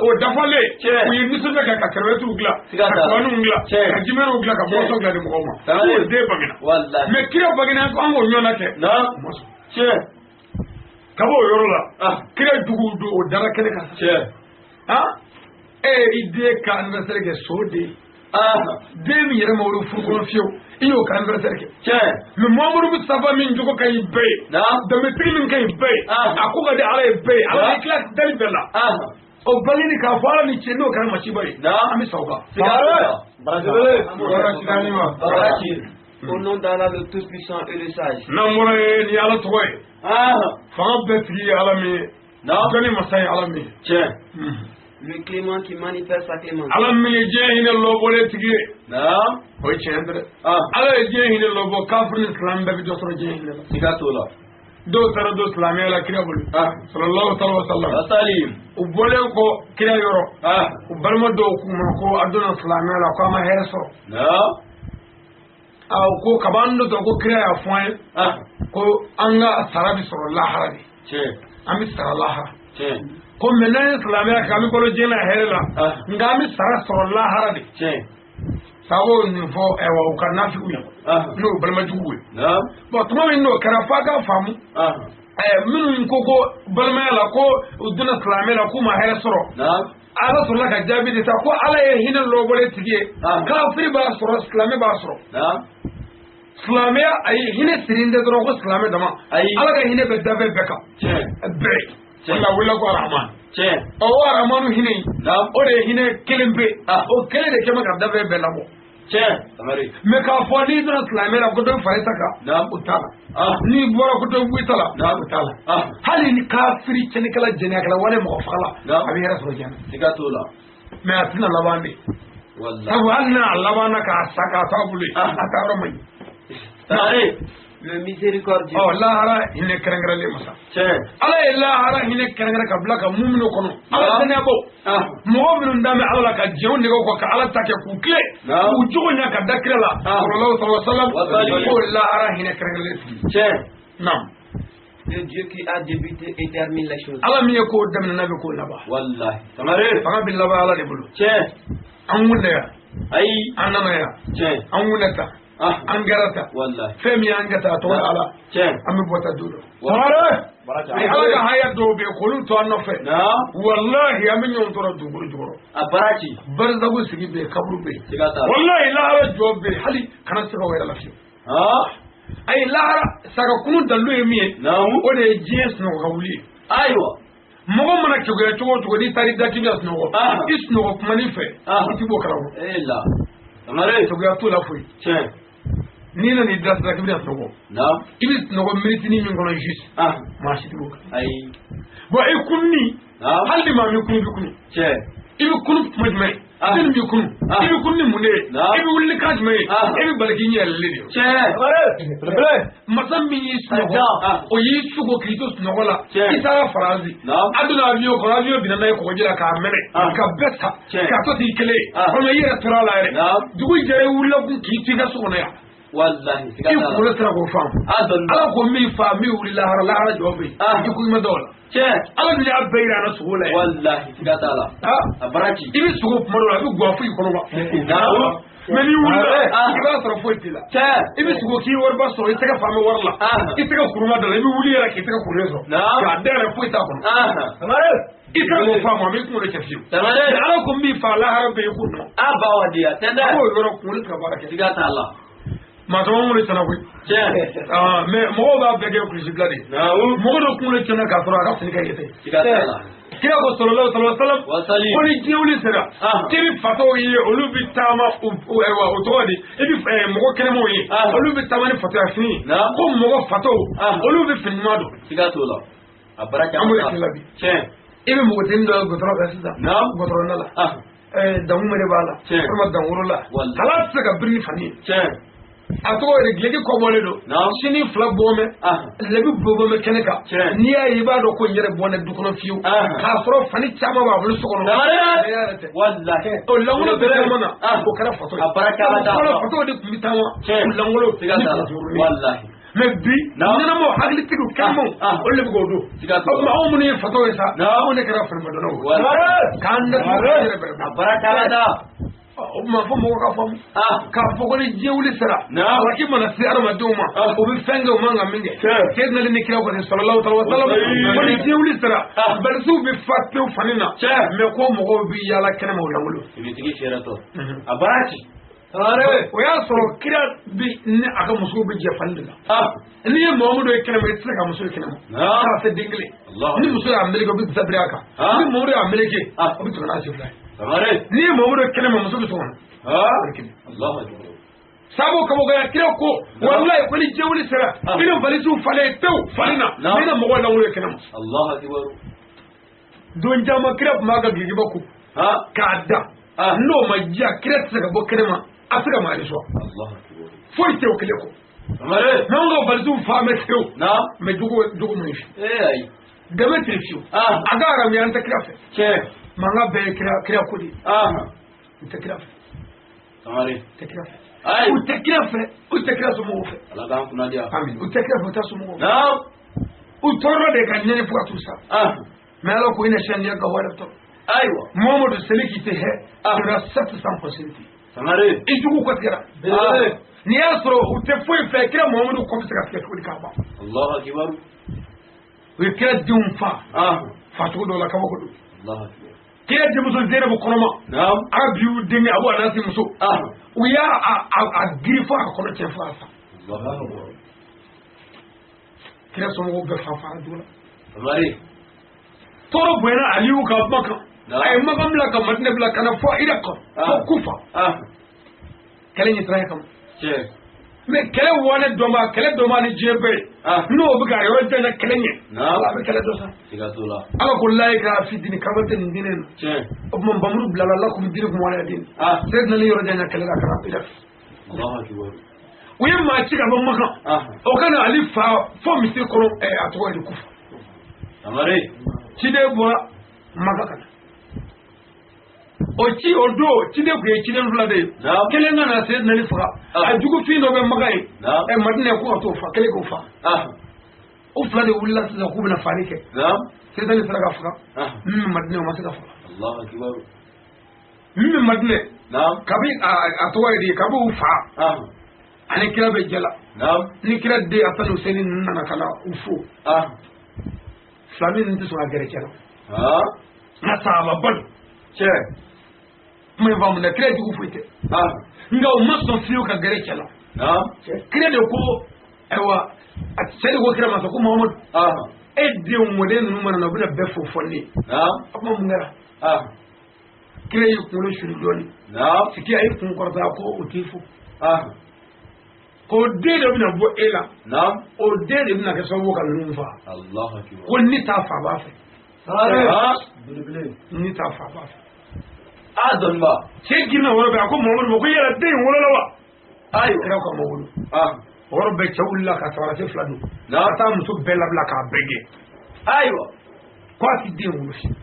O dafalen.
Tiɲɛ.
U ye nisɔndiya kɛ ka kɛrɛfɛtiw dilan.
Siga
Ka
t'a la.
kɔniw dilan.
Tiɲɛ.
Ka jimɛriw dilan ka bɔsɔn dilan di mɔgɔw ma.
Tiɲɛ.
K'o den bangena.
Walahi.
Mais kira bangena an k'o ɲɔgɔnna kɛ.
Naam. Tiɲɛ.
Ka b'o yɔrɔ la. Kira juguw don o dara kɛnɛ kan.
Tiɲɛ.
E i den ka anniversaire kɛ so den. Den min yɛrɛ ma wolo furu kɔnɔ fiyewu i y'o ka anniversaire kɛ.
Tiɲɛ.
Mais Muhammadu Mustafa min jogo ka ɲi bɛɛ ye.
Naam.
Danbetigi min ka ɲi bɛɛ ye. A ko ka di Ala ye bɛɛ ye. Ala y'i tila dali bɛɛ la. O bangeni k'a fɔ Ala ni ce n'o kɛra masiba ye.
Naam.
An bɛ sa o kan.
Siga t'o la.
Bara
ci.
Au nom d'Allah le Tout-Puissant et le Sage.
N'an bɔra yen ni Ala tɔgɔ ye. Fanga bɛɛ tigi ye Ala min ye.
Naam.
Jɔnni masa ye Ala min ye.
Tiɲɛ.
Le clément qui manifeste sa clémence.
Ala min ye diɲɛ hinɛ lɔbɔlen tigi ye.
Naam.
O ye tiɲɛ dɛ. Ala ye diɲɛ hinɛ lɔbɔ kafiri ni silamɛ bɛɛ bɛ dɔ sɔrɔ diɲɛ hinɛ la.
Siga t'o la.
Dɔw taara don silamɛya la kira bolo. Sallallahu alaihi wa sallam.
Wasalim.
U bɔlen kɔ kira yɔrɔ. U balima dɔw k'u ma ko a donna silamɛya la ko a ma hɛrɛ sɔrɔ.
Naam.
A ko kab'an dɔ ko kira y'a fɔ an ye. Ko an ka sara bɛ sɔrɔ lahara de.
Tiɲɛ.
An bɛ sara lahara.
Tiɲɛ.
Ko mɛ n'an ye silamɛya kɛ an bɛ balo diɲɛ na hɛrɛ la. Nka an bɛ sara sɔrɔ lahara de.
Tiɲɛ.
Sababu nin fɔ ayiwa u ka nafigiw ye n'o ye balimajuguw ye. Bon tuma min n'o kɛra f'a ka faamu minnu ko balimaya la ko u donna silamɛ la k'u ma hɛrɛ sɔrɔ. Ala sɔrɔla ka jaabi de ta ko Ala ye hinɛ lɔbɔlen tigi ye. Kafiri b'a sɔrɔ silamɛ b'a sɔrɔ. Silamɛya ayi hinɛ siri tɛ dɔrɔn ko silamɛ dama. Ala ka hinɛ bɛ danfɛn bɛɛ kan. Bɛɛ. Wala wula ko Arahamani. Ɔ o Arahamani hinɛ in o de ye hinɛ kelen pe. O kelen de kɛmɛ ka danfɛn bɛɛ labɔ. Mais k'a fɔ n'i donna silamɛ la ko dɔ bɛ fara i ta kan o t'a la. N'i bɔra ko dɔ bɛ bɔ i ta la o t'a la. Hali ni kafiri cɛnnikɛla jɛnɛyakɛla wale mɔgɔ fagala a bɛ hɛrɛ sɔrɔ diɲɛ na.
Siga t'o la.
Mais a tɛna laban de. Sabu hali n'a labanna k'a sa k'a to a bolo yen a taa yɔrɔ man ɲi.
Le miséricordieux.
Ɔ lahara hinɛ kɛrɛnkɛrɛnlen masa. Ala ye lahara hinɛ kɛrɛnkɛrɛn ka bila ka muminu kɔnɔ. Ala sɛnɛbɔ. Mɔgɔ minnu dan bɛ Ala la ka jɛn u nɛgɛw kɔ ka Ala ta kɛ k'u tile. K'u jogo ɲɛ ka da kira la. Sallallahu alaihi wa sallam. K'o lahara hinɛ kɛrɛnkɛrɛnlen sigi. Naam.
Le Dieu qui a débuté et termine les choses.
Ala min ye ko daminɛ n'a bɛ ko laban.
Wallahi.
Fanga bɛ laban Ala de bolo. An wulila yan.
Ayi.
An nana yan. An wulila tan. An kɛra tan. Fɛn min y'an kɛ tan a tɔgɔ ye Ala. An bɛ bɔ ta don dɔ. Ala ka haya dɔw bɛ yen k'olu to an nɔfɛ. Walahi an bɛ ɲɔgɔn tɔɔrɔ dugukolo jukɔrɔ.
A baraji.
Barisago sigi bɛ yen kaburu bɛ yen. Walahi lahara jɔ bɛ yen hali kana se k'aw yɛrɛ lafiya. Ayi lahara saga kunu dalilu ye min ye. O de ye diɲɛ sunɔgɔ ka wuli ye.
Ayiwa.
Mɔgɔ mana keguya cogo o cogo n'i taara i da k'i bɛna sunɔgɔ. I sunɔgɔ kumani fɛ. I ti b'o kalama. Keguya t'o la foyi. N'i nana i da sisan k'i bɛna sunɔgɔ. I bɛ sunɔgɔ minitinin min kɔnɔ juste. Maa si ti b'o kalama. Bon i kununi. Hali ni maa min kunu i bɛ kunu. I bɛ kunu tuma jumɛn? Jɔnni b'i kunu? I bɛ kunu ni mun de ye? I bɛ wuli ni kan jumɛn ye? E bɛ bali k'i ɲɛ yɛlɛlen de ye. Masa min y'i sunɔgɔ, o y'i sugo k'i to sunɔgɔ la. I taara Faransi. A donna avion kɔnɔ, avion binna n'a ye kɔgɔji la k'a mɛnɛ, ka bɛɛ ta, k'a to t'i kelen ye. Walima i yɛrɛ tora a la yɛrɛ. Dugu jɛra i wulila kun k'i to i ka so kɔnɔ yan.
Wallahi.
I kunkolo sera k'o faamu. Ala ko min fa min wuli lahara lahara jɔ bɛ yen. I ko i ma da o la. Ala dun y'a bɛɛ yira an na sogo la yan.
Wallahi siga t'a la. A baraji.
I bɛ sogo kuma dɔ la a bɛ guwan foyi kɔnɔ wa. Mais n'i wulila i b'a sɔrɔ foyi t'i la. I bɛ sogo k'i wariba sɔrɔ i tɛgɛ fan bɛ wari la. I tɛgɛ kuruma da la i bɛ wuli yɛrɛ k'i tɛgɛ kurulen sɔrɔ. K'a dayɛlɛ foyi t'a kɔnɔ. I tɛ k'o faamu a b'i kunkolo cɛ fiyewu. Ala ko min fa lahara bɛ yen k'o dɔn.
A ba wa diya tɛ dɛ.
K'o yɔrɔ kunkolo tɛ ka baara kɛ.
Siga t'a la.
Maa caman kunkolo tiɲɛna koyi. Mais mɔgɔw b'a bɛɛ kɛ kulusi bila de ye. Mɔgɔ dɔ kunkolo tiɲɛna k'a sɔrɔ a ka fini ka yɛlɛ.
Siga t'a la.
Kira ko sallallahu alaihi wa sallam. Ko ni diɲɛ wuli sera. K'i bɛ fatɔw ye olu bɛ taama o tɔgɔ di i bɛ mɔgɔ kɛnɛmaw ye olu bɛ taama ni fatɔya fini ye. Ko mɔgɔ fatɔw olu bɛ fini ɲuman don.
Siga t'o la. A baraka.
An b'o de kɛ la bi. I bɛ npogotiginin dɔ ye gɔtɔrɔ fɛ sisan. Gɔtɔrɔ da la. Dankunbɛ de b'a la. Walima danworo la. Kala tɛ se ka biri ni fani ye. A tɔgɔ yɛrɛ gileki kɔbɔlen don. Sini fila bɔmɛ. Lɛbi bɔmɛ kɛnɛ kan. N'i y'a ye i b'a dɔn ko n yɛrɛ bɔnɛ du kɔnɔ fiyewu. K'a sɔrɔ fani caman b'a bolo so kɔnɔ. O lankolon bɛ taama na. O kɛra fatɔ ye. Fɔlɔ fatɔw de tun bɛ taama. O lankolon ni fatɔ. Mais bi ɲɛnamaw hakilitigiw kɛnɛmaw olu de bɛ k'o don. O tuma anw minnu ye fatɔw ye sa. Anw de kɛra fanimadonnaw ye. K'an datugu k'an yɛrɛ bɛrɛ bɛrɛ.
A baraka la.
O tuma fo mɔgɔw ka faamu. K'a fɔ ko ni diɲɛ wuli sera. Alaki mana se adamadenw ma. O bɛ fɛn kɛ u man ka min kɛ. Seyidina Ali ni kira ko ten sallallahu alaihi wa sallam. Ko ni diɲɛ wuli sera. Balisiw bɛ fa pewu fani na. Mais ko mɔgɔw bɛ yaala kɛnɛma o lankolon.
Ibitigi fiyɛrɛ tɔ. A baraji.
O y'a sɔrɔ kira bi ni a ka musow bɛ jɛ fani de la. N'i ye Mahamudu ye kɛnɛma i tɛ se ka muso ye kɛnɛma. K'a se den kelen. Ni muso y'a meleke o bɛ zabiri a kan. Ni Mahamudu y'a meleke o bɛ tɛmɛ n'a sen fila ye. N'i ye Mahamudu ye kɛnɛma muso bɛ so kɔnɔ. Sabo kabakoya kira ko walayi ko ni diɲɛ wuli sera i ni valisiw falen pewu fani na i na mɔgɔw lankolon ye kɛnɛma. Don caman kira tun b'a ka dulokiba ko k'a da. N'o ma diya kira tɛ se ka bɔ kɛnɛma a tɛ se ka maa sɔrɔ. Foyi tɛ o kelen kɔ. N'anw ka valisiw fa bɛ tewu. Mais jogo man ɲi fiyewu. Dɛmɛ tɛ fiyewu. A ka haramuya an tɛ kira fɛ. Mankan bɛɛ ye kira ko de ye. U tɛ kira fɛ. U tɛ kira fɛ. U tɛ kira fɛ. U tɛ kira somɔgɔw fɛ. Amin. U tɛ kira fɛ u tɛ somɔgɔw fɛ. U tɔɔrɔ de ka ɲɛni fo ka t'u sa. Mais ala ko i na siyɛn ka wari tɔ.
Ayiwa.
Mohamed celui qui te hait, il aura 700 possibilités.
Sangare.
I jugu kɔ tigɛra. N'i y'a sɔrɔ u tɛ foyi fɛ kira Muhamadu kɔ bɛ se ka tigɛ cogo di k'a ban.
Allahu akbar.
U ye kira denw fa. Facogo dɔw la kabako don.
Allahu akbar.
Kira denmuso Zenabu kɔnɔma.
Naam.
Abiyu denkɛ Abu Anasi muso. U y'a a giri fo a kɔnɔ cɛ fo a sa.
Allahu akbar.
Kira somɔgɔw bɛɛ fa fara dugu la.
Sangare.
Tɔɔrɔ bonyana Aliyu ka Makan. A ye Makan bila ka Madinɛ bila ka na fɔ Irak fɔ Kufa. Kɛlɛ ɲɛsiranya kama.
Tiɲɛ.
Mais kɛlɛ wane dɔnbaa kɛlɛ dɔnbaa ni diɲɛ bɛɛ ye. N'o bɛ ka yɔrɔ janya kɛlɛ ɲɛ. Ala bɛ kɛlɛ dɔ sa.
Siga t'o la.
Ala ko la ikraha fi dini kaba tɛ nin diinɛ in na.
Tiɲɛ.
O tuma nbamuru bilala lakum dinukum waliya dini. Seyidina Ali yɔrɔ janya kɛlɛ la ka na Irak.
Allahu akbar.
U ye maa ci ka bɔ Makan. O ka na Ali fa fo misiri kɔnɔ a tɔgɔ ye di Kufa.
Sangare.
Ciden bɔra Makan ka na. O ci o don ciden tun ye ciden fila de ye. Kelen ka na Seyidina Ali faga. A jugufin dɔ bɛ Makan ye. Madinɛ ko ka t'o fa kelen k'o fa. O fila de wulila sisan k'u bɛna fagali kɛ. Seyidina Ali sera ka faga. Min bɛ Madinɛ o ma se ka faga.
Allahu akbar.
Min bɛ Madinɛ. Kabi a tɔgɔ ye di kabi u fa. Ani kira bɛ jɛ la. Ni kira den Hasani Huseni ninnu nana ka na u fo. Filani ninnu tɛ sɔn ka gɛrɛ cɛ la. Nka sahababa don.
Tiɲɛ.
Kuma in faamu dɛ kira jugu foyi tɛ. Nka u ma sɔn fiyewu ka gɛrɛ cɛ la. Kira de ko ayiwa a cɛ de ko kira ma sa ko Muhamadu. E denw mɔden ninnu mana na u bɛna bɛɛ fo fɔ ne ye. A kuma mun kɛra. Kira y'i kunkolo suli dɔɔni. Siki a y'i kun kɔrɔta ko o t'i fo. Ko den de bɛna bɔ e la. O den de bɛna kɛ sababu ka ninnu fa. Ko ni t'a fa b'a fɛ. Ni t'a fa b'a fɛ.
Dɔnniba.
Cɛ girinna o yɔrɔ bɛɛ a ko Muhamadu ma ko yala den in wolola wa. Ayiwa kira ko a ma wolo. O yɔrɔ bɛɛ cɛ wulila ka samarase fila don. Ka taa muso bɛɛ labila k'a bɛɛ gɛn.
Ayiwa.
Ko a ti den wolo fiyewu.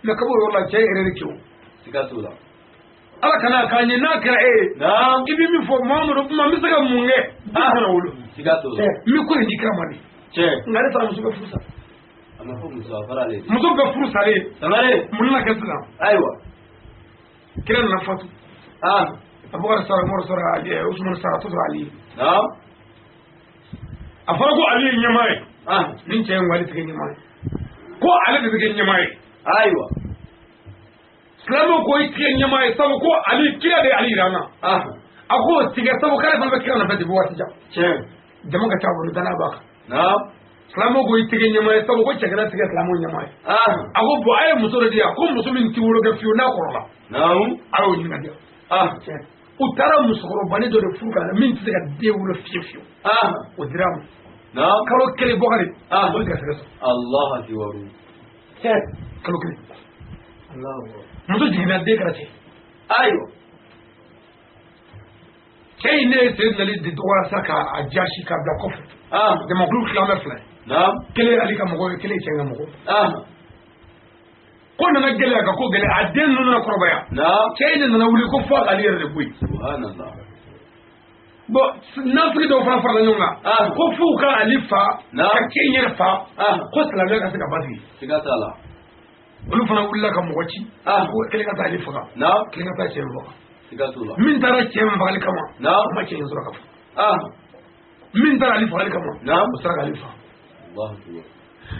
Mɛ kab'o yɔrɔ la cɛ yɛrɛ de kɛ o.
Siga t'o la.
Ala kana k'a ɲɛ n'a kɛra e ye. I bɛ min fɔ Muhamadu kuma n bɛ se ka mun kɛ. Den kana wolo.
Siga t'o la.
N bɛ ko in di kira ma de.
Tiɲɛ.
Nka ale taara muso bɛɛ furu sa.
A ma fɔ muso a fɔra ale de.
Muso bɛɛ furu salen.
Sangare.
Mun nana kɛ sisan.
Ayiwa.
Kira nana fatu. Abubakar sara Umaru sara Ali Usman sara to sɔrɔ Ali ye. A fɔra ko Ali ye ɲɛmaa ye. Nin cɛ in ko ale tɛ kɛ ɲɛmaa ye. Ko ale de bɛ kɛ ɲɛmaa ye.
Ayiwa.
Silamɛw ko i tɛ kɛ ɲɛmaa ye sabu ko Ali kira de ye Ali yira an na. A ko o tɛ kɛ sabu k'ale fana bɛ kira nɔfɛ depuis waati jan.
Tiɲɛ.
Jama ka ca a bolo danaya b'a kan. Silamɛw ko i tɛ kɛ ɲɛmaa ye sabu ko cɛkɛla tɛ kɛ silamɛw ɲɛmaa ye. A ko bɔn a ye muso dɔ di yan ko muso min tɛ wolo kɛ fiyewu n'a kɔrɔla. A y'o ɲini ka di yan. U taara musokɔrɔbanin dɔ de furu ka na min tɛ se ka den wolo fiyewu fiyewu. O dira a ma. Kalo kelen Bɔkari. O ye garisɛgɛ sɔrɔ.
Allahu akbar.
Kalo kelen. Muso jiginna den kɛra cɛ.
Ayiwa.
Cɛ in ne ye Seyidina Ali de dɔgɔya sa k'a jasi k'a bila kɔfɛ. Jamakulu tilan bɛ fila ye. Kelen ye Ali ka mɔgɔ ye kelen ye cɛ in ka mɔgɔ ye. Ko nana gɛlɛya ka ko gɛlɛya a den ninnu nana kɔrɔbaya. Cɛ in de nana wuli ko fo k'ale yɛrɛ de bɔ yen.
Subhanallah.
Bon nafigi dɔw fana farala ɲɔgɔn kan. Ko f'u ka Ali fa. Ka cɛ in yɛrɛ fa. Ko silamɛya ka se ka basigi.
Siga t'a la.
Olu fana wulila ka mɔgɔ ci. Ko kelen ka taa Ali faga. Kelen ka taa cɛ in faga.
Siga t'o la.
Min taara cɛ in fagali kama. O ma cɛ in sɔrɔ ka faga. Min taara Ali fagali kama. O sera ka Ali faga.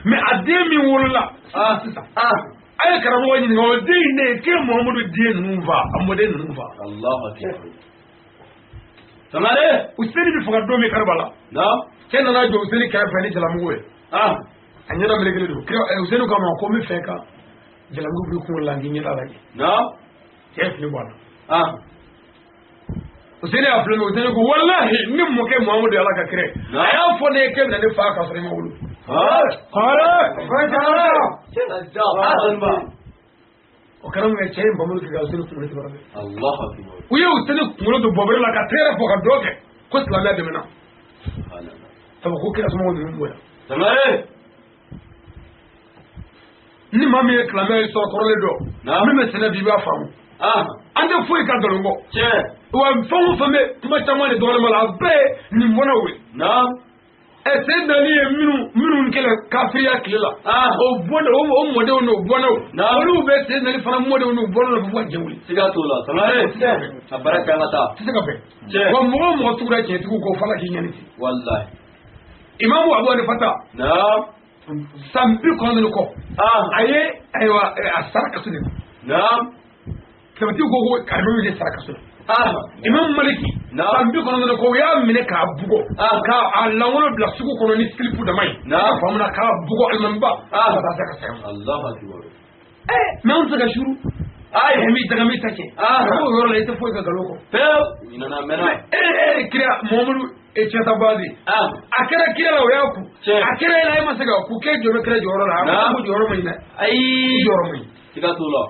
Mais a den min wolola. Sisan. A ye karamɔgɔ ɲininka o den in de ye k'e Muhamadu den ninnu fa a mɔden ninnu fa.
Allahu akbar. Sangare.
Useni bɛ faga don min Karibala. Cɛ nana jɔ Useni kɛrɛfɛ ni jalamugu ye. A ɲɛda melekelen don. Useni k'a ma ko n bɛ fɛ ka jalamugu b'i kunkolo la n k'i ɲɛda lajɛ. Cɛ ye fini bɔ a la. Useni y'a filɛ Useni ko walahi ne mɔkɛ Muhamadu ye Ala ka kira ye. A y'a fɔ ne ye k'e bɛna ne fa k'a sɔrɔ i ma wolo. O kɛra mun kɛ cɛ in bamuso kɛ ka Useni kunkolo tigɛ.
Allahu akbar.
U ye Useni kunkolo don bɔbɔri la ka tɛgɛrɛ fɔ ka dɔ kɛ ko silamɛya dɛmɛna. Sabu ko kira somɔgɔw ninnu bonya. Ni maa min ye silamɛya ye sɔrɔ kɔrɔlen dɔn. Min bɛ sɛnɛ bi i b'a faamu. An tɛ foyi ka nkalon kɔ. Wa fɛn o fɛn bɛ kuma caman de dɔgɔnin b'a la a bɛɛ ye nin bɔnnaw ye. Seydina Ali ye minnu kɛlɛ kafiriya tile la o bɔnɛ o mɔdenw n'o bɔnɛw olu bɛ Seydina Ali fana mɔdenw n'u bɔnɛw la fo ka diɲɛ wuli.
Siga t'o la Sangare. A baara kɛ an ka taa.
Tɛ se ka bɛn. Wa mɔgɔ o mɔgɔ tugura tiɲɛtigiw kɔ f'Ala k'i ɲani ten.
Walahi.
Imamu Abu Hanifa.
Naam.
San 90 kɔ. A ye ayiwa a sara kaso de la.
Naam.
Sabatiw ko ko alimami de sara kaso la. Imam Maliki san 90 kɔ u y'a minɛ k'a bugɔ k'a langolo bila sugu kɔnɔ ni silipu dama ye.
Naam.
Faamuna k'a bugɔ alimamiba. Ka taa se ka saya ma.
Allahu akbar.
Mais anw tɛ se ka suru.
Ayi.
Mi daga mi ta cɛ. O yɔrɔ la i tɛ foyi ka nkalon kɔ.
Pewu. Ɲinana mɛnna.
Kira Muhamadu cɛta bazi. A kɛra kira la o y'a ku. A kɛra e la e ma se ka ku k'e jɔ bɛ kira jɔyɔrɔ la. A ko jɔyɔrɔ ma ɲi dɛ.
Ayi.
Jɔyɔrɔ ma ɲi.
Siga t'o la.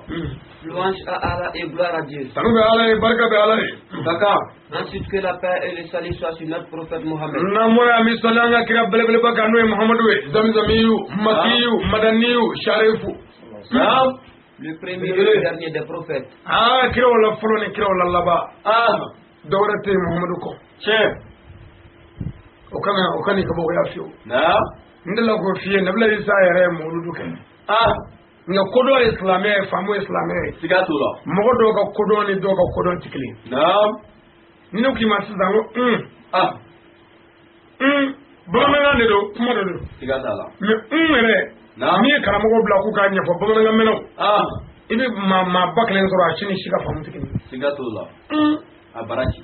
Louange à Allah et gloire à Dieu.
Tanu bɛ Ala ye barika bɛ Ala ye.
Ka kan.
Ensuite que la paix et le salut soient sur notre prophète Mohammed.
N'an bɔra yan bɛ sɔli an ka kira belebeleba kan n'o ye Muhamadu ye. Zamizamiyu, Makiyu, Madaniyu, Sharifu.
Naam.
Le premier et le dernier des prophètes.
Kiraw la fɔlɔ ni kiraw la laban. Dɔwɛrɛ tɛ yen Muhamadu kɔ.
Tiɲɛ.
O kana i kabakoya fiyewu.
Naam.
N delila k'o f'i ye Nabila Isa yɛrɛ ye mawuludu kɛ. Nka kodɔn ye silamɛ ye faamu ye silamɛ ye.
Siga t'o la.
Mɔgɔ dɔw ka kodɔn ni dɔw ka kodɔn tɛ kelen ye.
Naam.
Ni ne k'i ma sisan ko bamanankan de don kuma de don.
Siga t'a la.
Mais yɛrɛ.
Naam.
N'i ye karamɔgɔw bila k'u k'a ɲɛfɔ bamanankan mɛnnaw. I bɛ maa ba kelen sɔrɔ a si ni si ka faamu tɛ kelen ye.
Siga t'o la. A baraji.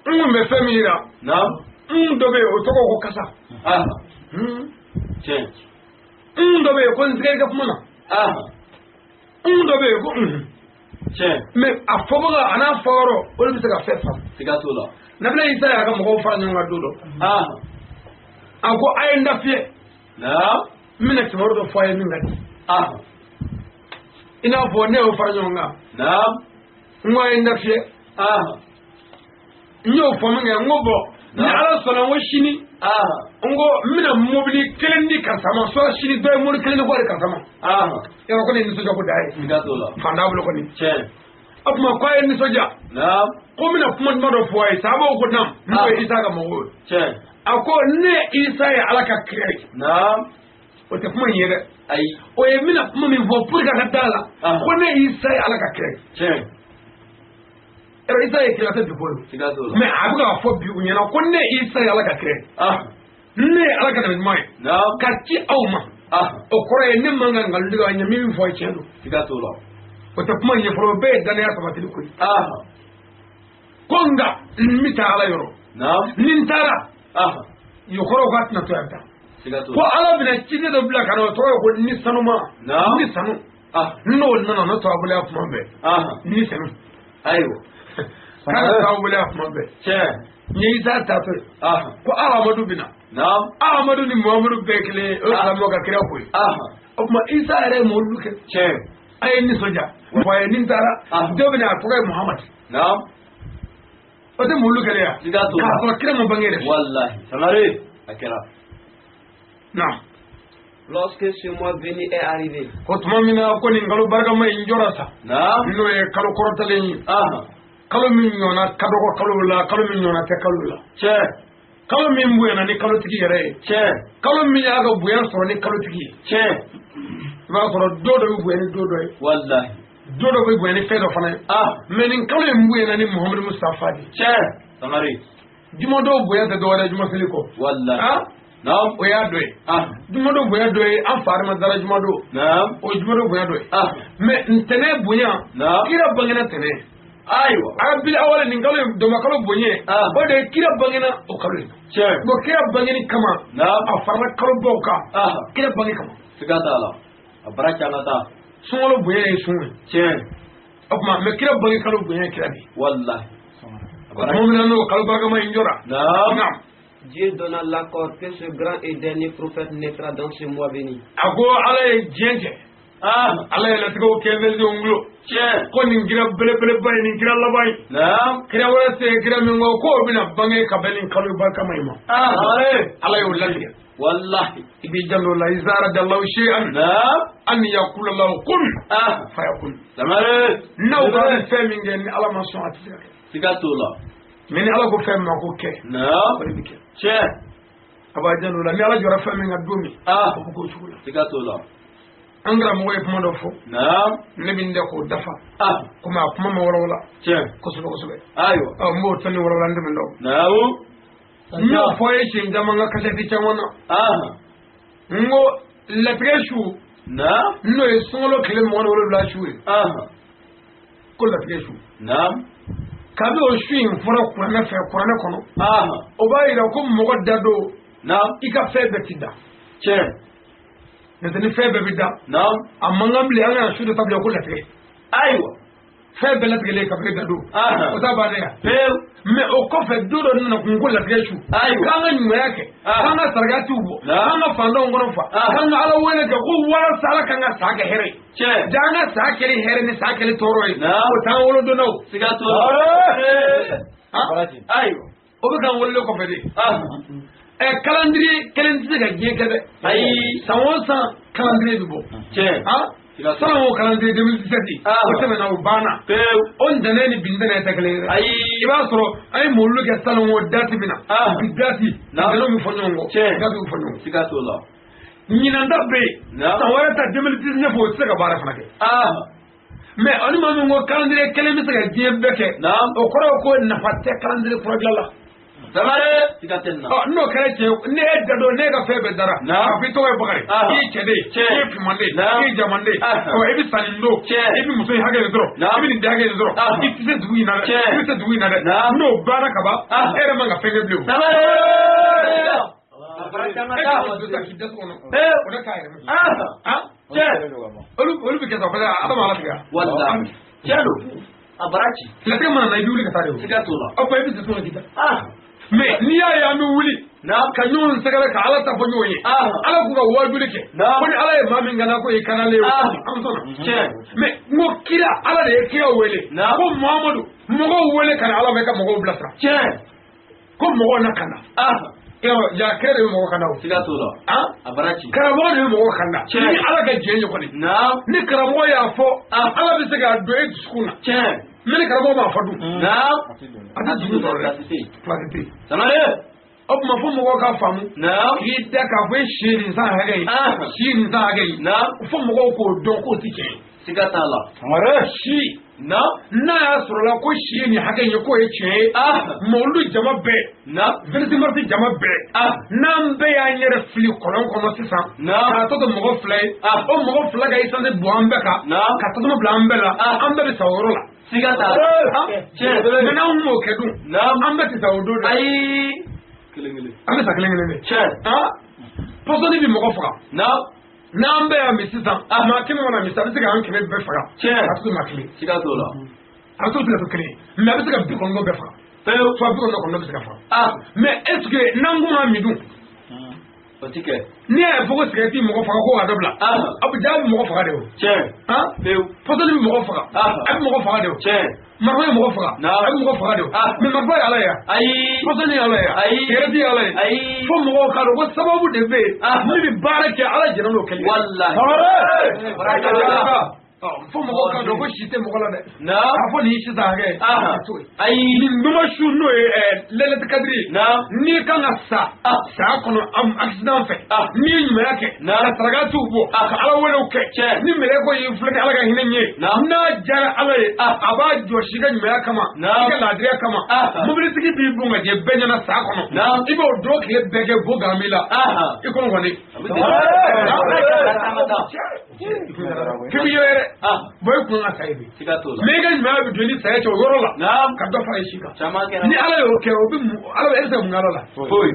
N bɛ fɛn min yira.
Naam.
Dɔ bɛ yen o tɔgɔ ko kasa.
Tiɲɛ.
Dɔ bɛ yen ko n sigɛ i ka kuma na. Dɔ bɛ yen ko
Tiɲɛ.
Mais a fɔbaga a n'a fɔyɔrɔ olu bɛ se ka fɛn faamu.
Siga t'o la.
Nabila Isa y'a ka mɔgɔw fara ɲɔgɔn kan don dɔ. A ko a ye n da fiyɛ.
Naam.
N bɛna kibaru dɔ fɔ a ye min ka di. I n'a fɔ ne y'o fara ɲɔgɔn kan.
Naam.
N ko a ye n da fiyɛ. N y'o fɔ min kɛ n ko bɔn ni Ala sɔnna n ko sini. N ko n bɛna mobili kelen di karisa ma soit sini dɔ ye mobili kelen di k'o di karisa ma. Yɔrɔ ko ne ye nisɔndiya ko da ye.
Siga t'o la.
Fantan bolo kɔni.
Tiɲɛ.
O tuma k'a ye nisɔndiya.
Naam.
Ko n bɛna kuma duman dɔ fɔ a ye sahabaw ko naam. N'o ye Isa ka mɔgɔw ye.
Tiɲɛ.
A ko ne Isa ye Ala ka kira ye.
Naam.
O tɛ kuma in ye dɛ.
Ayi.
O ye n bɛna kuma min fɔ pour que a ka da la. Ko ne Isa ye Ala ka kira ye.
Tiɲɛ.
Yɔrɔ Isa ye kira tɛ bi ko ye.
Siga t'o la.
Mais a bɛ k'a fɔ bi u ɲɛna ko ne Isa ye Ala ka kira ye. Ne ye Ala ka nabi ɲuman ye.
Naam.
Ka ci aw ma. O kɔrɔ ye ne man ka nkalon tigɛ aw ɲɛ min fɔ tiɲɛ don.
Siga t'o la.
O tɛ kuma in ye fɔlɔ o bɛɛ ye danaya sabatili ko ye. Ko nka n bɛ taa Ala yɔrɔ.
Naam.
Ni n taara. O kɔrɔ k'a tɛna to yan tan.
Siga t'o la.
Ko Ala bɛna ciden dɔ bila ka na o tɔgɔ ye ko ni sanuma.
Naam.
Ni sanu. N'o nana n'o tɔgɔ bolo ya kuma bɛɛ. Ni sanu.
Ayiwa.
K'a tɔgɔ bolo ya kuma bɛɛ.
Tiɲɛ.
N ye Isa taatɔ ye. Ko Ahamadu bɛ na.
Naam.
Ahamadu ni Muhamadu bɛɛ kelen ye o ye silamɛw ka kira ko ye. O tuma Isa yɛrɛ ye mawuludu kɛ.
Tiɲɛ.
A ye nisɔndiya. Fɔ a ye ni n taara. Dɔ bɛ na a tɔgɔ ye Muhamadu.
Naam.
O tɛ mawuludu kɛlen ya.
Siga t'o la.
K'a sɔrɔ kira ma bange dɛ.
Walahi. Sangare. A kɛra.
Naam.
Lorsque ce mois béni est arrivé.
Ko tuma min na ko nin kalo barikama in jɔra sa.
Naam.
N'o ye kalo kɔrɔtalen ye. Kalo min ɲɔgɔnna ka dɔgɔ kalo la kalo min ɲɔgɔnna tɛ kalo la.
Tiɲɛ.
Kalo min bonyana ni kalotigi yɛrɛ ye.
Tiɲɛ.
Kalo min y'a ka bonya sɔrɔ ni kalotigi ye.
Tiɲɛ.
I b'a sɔrɔ don dɔ bɛ bonya ni don dɔ ye.
Walahi.
Don dɔ bɛ bonya ni fɛn dɔ fana ye. Mais nin kalo in bonyana ni Muhamadu Mustafa de ye.
Tiɲɛ. Sangare.
Juma dɔw bonya tɛ dɔwɛrɛ ye juma seli kɔ.
Walahi. Naam.
O y'a dɔ ye. Juma dɔw bonya dɔ ye an fa Adama dara juma don.
Naam.
O ye juma dɔw bonya dɔ ye. Mais ntɛnɛn bonya.
Naam.
Kira bangena ntɛnɛn.
Ayiwa.
Arabi awale nin kalo in dɔma kalo bonya. O de ye kira bangena o kalo in.
Tiɲɛ.
Bon kira bangeni kama.
Naam.
A farala kalo baw kan. Kira bange kama.
Siga t'a la. A bara ca ka taa.
Sunkalo bonya ye sun ye.
Tiɲɛ.
O tuma mais kira bange kalo bonya ye kira de ye.
Walahi.
O tuma min na n'o kalo barikama in jɔra.
Naam.
Naam.
Dieu donna l'accord que ce grand et dernier prophète naîtra dans ce mois béni.
A ko Ala ye diɲɛ kɛ. Ala ye latigɛw kɛ version gulo.
Tiɲɛ.
Ko nin kira belebeleba ye nin kira laban ye.
Naam.
Kira wɛrɛ tɛ yen kira min kɔ k'o bɛna bange ka bɛn nin kalo barikama in ma. Ala y'o latigɛ.
Wallahi.
I b'i janto o la iza arada Allahu shay'an.
Naam.
An yaqula lahu kun. Fayakun.
Sangare.
N'aw b'a fɛn min kɛ ni Ala ma sɔn a tɛ se ka kɛ.
Siga t'o la.
Mais ni Ala ko fɛn min ma ko kɛ, o de bɛ kɛ.
Tiɲɛ.
A b'a janto o la, ni Ala jɔra fɛn min kan don min, o bɛ k'o cogo la.
Siga t'o la.
An karamɔgɔ ye kuma dɔ fɔ. Ne bɛ n da k'o dafa. Komi a kuma ma walawala.
Tiɲɛ.
Kosɛbɛ kosɛbɛ.
Ayiwa.
Ɔ n b'o tɔni walawala n dɛmɛ dɔw. N y'o fɔ a ye siɲɛ caman n ka kasɛti caman na. N ko latigɛ su. N'o ye sunkalo tile 27 su ye. Ko latigɛ su. Kabi o su in fɔra kuranɛ fɛ, kuranɛ kɔnɔ. O b'a yira ko mɔgɔ da don. I ka fɛn bɛɛ ti da.
Tiɲɛ.
N'o tɛ ni fɛn bɛɛ bɛ da. A man kan bilen an kana su dɔ ta bilen ko latigɛ.
Ayiwa.
Fɛn bɛɛ latigɛlen kabini da don. O t'a bannen ya.
Pewu.
Mais o kɔfɛ don dɔ nana kun ko latigɛ su.
Ayiwa.
K'an ka ɲumanya kɛ. K'an ka sarakatiw bɔ. K'an ka fantanw kɔnɔ fa. K'an ka Ala wele kɛ ko walasa Ala k'an ka sa kɛ hɛrɛ ye.
Tiɲɛ.
Ja an ka sa kɛli hɛrɛ ni sa kɛli tɔɔrɔ ye. O t'an wolodonnaw.
Siga t'o la. Ayiwa.
O bɛ k'an wololen kɔfɛ de. Ɛ calendrier kelen tɛ se ka diɲɛ kɛ dɛ.
Ayi.
San o san calendrier bɛ bɔ.
Tiɲɛ.
Salon o calendrier 2017. O tɛmɛna o banna.
Pewu.
O ntɛnɛn ni bi ntɛnɛn tɛ kelen ye dɛ.
Ayi.
I b'a sɔrɔ an ye mawuludu kɛ salon o date min na. Bi date. Ntɛnɛnw bɛ fɔ ɲɔgɔn kɔ.
Tiɲɛ.
Date bɛ fɔ ɲɔgɔn kɔ.
Siga t'o la.
Ɲinan ta bɛ yen. San wɛrɛ ta 2019 o tɛ se ka baara fana kɛ. Mais ani maa min ko calendrier kelen bɛ se ka diɲɛ bɛɛ kɛ. O kɔrɔ ye ko nafa tɛ calendrier kura dilan la.
Samare. Siga tɛ nin na.
Ɔ n'o kɛra cɛ ye, ne e da dɔn ne ka fɛn bɛɛ dara. A fɔ i tɔgɔ ye Bakari. I ye cɛ de ye. I ye finman de ye. I ye jaman de ye. Ɔ i bɛ sa nin don. I bɛ muso in hakɛ de sɔrɔ. I bɛ nin den hakɛ de sɔrɔ. I tɛ se dugu in na dɛ. I bɛ se dugu in na dɛ. N'o banna ka ban, e yɛrɛ man ka fɛn kɛ bilen o.
Samare.
E ka don ta k'i da so kɔnɔ. O de k'a yɛrɛ ma.
Tiɲɛ.
Olu bɛ kɛ sa parce que Ala ma Ala tigɛ.
Walahi. Tiɲɛ don. A bara ci.
Latigɛ mana na i bɛ wuli ka taa de o.
Siga t'o la.
O tuma i bɛ se so kɔnɔ k'i da. Mais n'i y'a ye an bɛ wuli ka ɲɔgɔn sɛgɛrɛ ka Ala ta fɔ ɲɔgɔn ye, Ala k'u ka wajuli kɛ, ko ni Ala ye maa min kana ko i kanalen ye, an sɔnna. Mais n ko kira, Ala de ye kira wele ko Muhamadu mɔgɔw wele ka na Ala ma, i ka mɔgɔw bilasira. Ko mɔgɔw na kana. Ja kira de bɛ mɔgɔ kana o.
Siga t'o la. A bara ci.
Karamɔgɔ de bɛ mɔgɔ kana. Ni Ala ka jɛn ye kɔni. Ni karamɔgɔ y'a fɔ, Ala bɛ se k'a don e dusukun na. Mais ni karamɔgɔ m'a fɔ dun. A tɛ dusukun sɔrɔ dɛ. Place tɛ yen.
Samare.
O tuma fo mɔgɔw ka faamu. K'i da k'a fɔ e si ye nin san hakɛ ye. Si ye nin san hakɛ ye. Fo mɔgɔw k'o dɔn k'o tɛ tiɲɛ ye.
Siga t'a la.
Si. N'a y'a sɔrɔ la ko si ye nin hakɛ in ye k'o ye tiɲɛ ye. Mawuludu jama bɛɛ. 26 mars jama bɛɛ. N'an bɛɛ y'an yɛrɛ fili kɔlɔn kɔnɔ sisan. K'a tɔ to mɔgɔ fila ye. O mɔgɔ fila ka essence bɔn an bɛɛ kan. Ka tasuma bila an bɛɛ la. An bɛɛ bɛ sa o yɔrɔ la.
Siga t'a la.
Tiɲɛ. Mais n'anw m'o kɛ dun. An bɛɛ tɛ sa o don dɛ.
Ayi. Kelen kelen.
An bɛ sa kelen kelen de.
Tiɲɛ.
Pɔsɔni bɛ mɔgɔ faga. N'an bɛɛ y'a min sisan, maa kɛmɛ mana min sisan, a bɛ se k'an kɛmɛ bɛɛ faga.
Tiɲɛ.
A tɛ to maa kelen.
Siga t'o la.
A bɛ to se ka to kelen ye. Mais a bɛ se ka 90 bɛɛ faga.
Pewu.
Soit 99 bɛ se ka faga. Mais est ce que n'an ko m'a min dun?
O ti kɛ.
N'i y'a ye fɔ ko sigɛrɛti mɔgɔ faga ko k'a dabila. A bɛ ja bɛ mɔgɔ faga de o.
Tiɲɛ. Pewu.
Pɔsɔni bɛ mɔgɔ faga. A bɛ mɔgɔ faga de o.
Tiɲɛ.
Marifa ye mɔgɔ faga. A bɛ mɔgɔ faga de o. Mais marifa ye Ala ye wa?
Ayi.
Pɔsɔni ye Ala ye wa?
Ayi.
Sigɛrɛti ye Ala ye.
Ayi.
Fo mɔgɔw k'a dɔn ko sababu de bɛ yen. Min bɛ baara kɛ Ala jɛnna n'o kɛli ye.
Walahi.
Fo mɔgɔw k'a dɔn ko si tɛ mɔgɔ la dɛ.
K'a
fɔ nin ye sisan hakɛ ye.
Ayi.
Nin duma su n'o ye lɛlɛti kadiri ye. N'i kan ka sa. Sa kɔnɔ accident fɛ. N'i ye ɲumanya kɛ. Ka sarakatiw bɔ. Ka Ala welew kɛ. Ni mɛlɛkɛw y'i filɛ kɛ Ala ka hinɛ ye. N'a diyara Ala ye. A b'a jɔsi i ka ɲumanya kama. I ka laadiriya kama. Mobilitigi b'i bon ka jɛ bɛɛ ɲɛna sa kɔnɔ. I b'o don tile bɛɛ kɛ bo gami la. I kɔnɔ kɔni. K'i b'i yɛrɛ. Bon i kun ka sa ye bi. Mais i ka ɲumanya bɛ don ni saya cɛ o yɔrɔ la. Ka dɔ fara i si kan. Ni Ala y'o kɛ o bɛ mun Ala bɛ e bɛ se ka mun kɛ Ala la.
Foyi.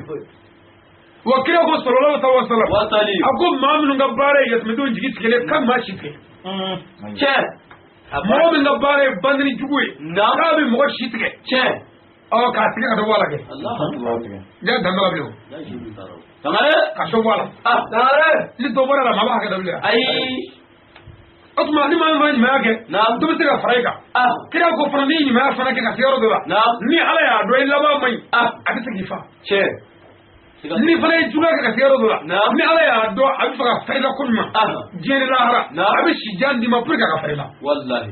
Wa kira ko sallallahu alaihi wa sallam. A ko maa minnu ka baara ye yatimɛdenw jigi tigɛlen k'a maa si tigɛ.
Tiɲɛ.
Mɔgɔ min ka baara ye bandini jugu ye. K'a bɛ mɔgɔ si tigɛ.
Tiɲɛ.
Ɔ k'a tigɛ ka dɔ bɔ a la kɛ. Ja dan b'a la bilen o. Ka dɔ bɔ a la. Ni dɔ bɔra a la maa b'a hakɛ dɔ bilen.
Ayi.
O tuma ni maa min fana ɲumanya kɛ, dɔ bɛ se ka fara i kan. Kira ko fana n'i ye ɲumanya fana kɛ ka se yɔrɔ dɔ la, ni Ala y'a dɔn i laban man ɲi, a bɛ se k'i fa.
Tiɲɛ.
Ni fana ye juguya kɛ ka se yɔrɔ dɔ la, ni Ala y'a dɔn a bɛ fɛ ka fara i la ko ɲuman, diɲɛ ni lahara, a bɛ si jan d'i ma pour que a ka fara i la.
Walahi.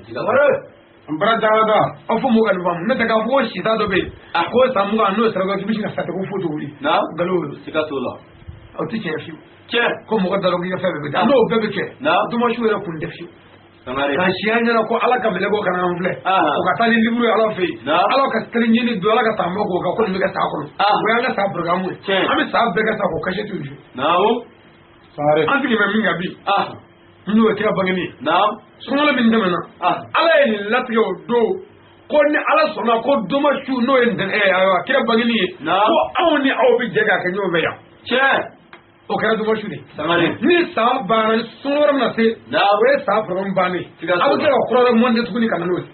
Bara aw fo mɔgɔ ka nin faamu, ne tɛ k'a fɔ ko sita dɔ bɛ yen ko san 20 n'o sera k'i bɛ sin ka sa ten ko foyi t'o wuli. Nkalon don.
Siga t'o la.
O tɛ tiɲɛ fiyewu. Ko mɔgɔ da dɔn k'i ka fɛn bɛɛ bɛ kɛ, n'o bɛɛ bɛ kɛ dumansiw yɛrɛ kun tɛ fiyewu. Ka siya ɲɛna ko Ala ka mɛlɛkɛw ka na an filɛ, o ka taa ni liburu ye Ala fɛ yen, Ala ka seli ɲini don, Ala ka taama k'o kan ko nin bɛ kɛ sa kɔnɔ. O y'an ka sa programme ye. An bɛ sa bɛɛ kɛ sa k'o cachet t'u ju. An sigi bɛ min kan bi, n'o ye kira bangeni ye. Sunkalo min tɛmɛna, Ala ye nin latigɛ o don ko ni Ala sɔnna ko doma su n'o ye ayiwa kira bangeni ye, ko anw ni aw bɛ jɛ k'a kɛ ɲɔgɔn fɛ yan. O kɛra doma su de. Ni san banna, sun wɛrɛ bɛna se, o ye san programme bannen. A bɛ tila ka kura wɛrɛ mɔnte tuguni ka na n'o ye.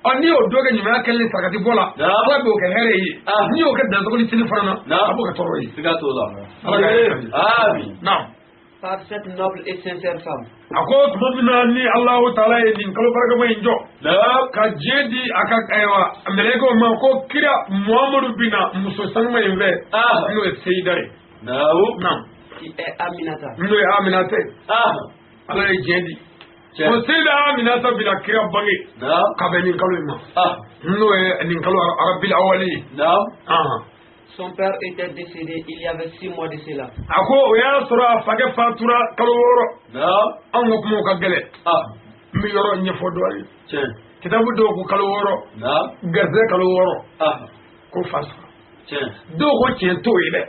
Ɔ n'i y'o dɔ kɛ ɲumanya kɛlen sarakati bɔ la, Ala b'o kɛ hɛrɛ ye. N'i y'o kɛ dansago ni seli fana na, a b'o kɛ tɔɔrɔ ye.
Siga t'o la.
Ala ka hɛrɛ kɛ. Naam.
Par cette noble et sincère femme.
A ko tuma min na ni Alahu taala ye nin kalo barikama in jɔ, ka diɲɛ di a ka ayiwa mɛlɛkɛw ma ko kira Muhamadu bɛ na muso sanuma in fɛ, n'o ye Seyida ye. Naam.
Qui est Aminata.
N'o ye Aminata ye. Ala ye diɲɛ di. Ko Seyida Aminata bɛna kira bange ka bɛn nin kalo in ma, n'o ye nin kalo Arabil awali ye.
Son père était décédé il y avait 6 mois de cela.
A ko o y'a sɔrɔ a fakɛ fatura kalo 6. Anw ka kumaw ka gɛlɛn. N bɛ yɔrɔ ɲɛfɔ dɔɔnin. Kitabu dɔw ko kalo 6, garisɛgɛ kalo 6 ko fa sara. Dɔw ko tiɲɛ t'o ye dɛ,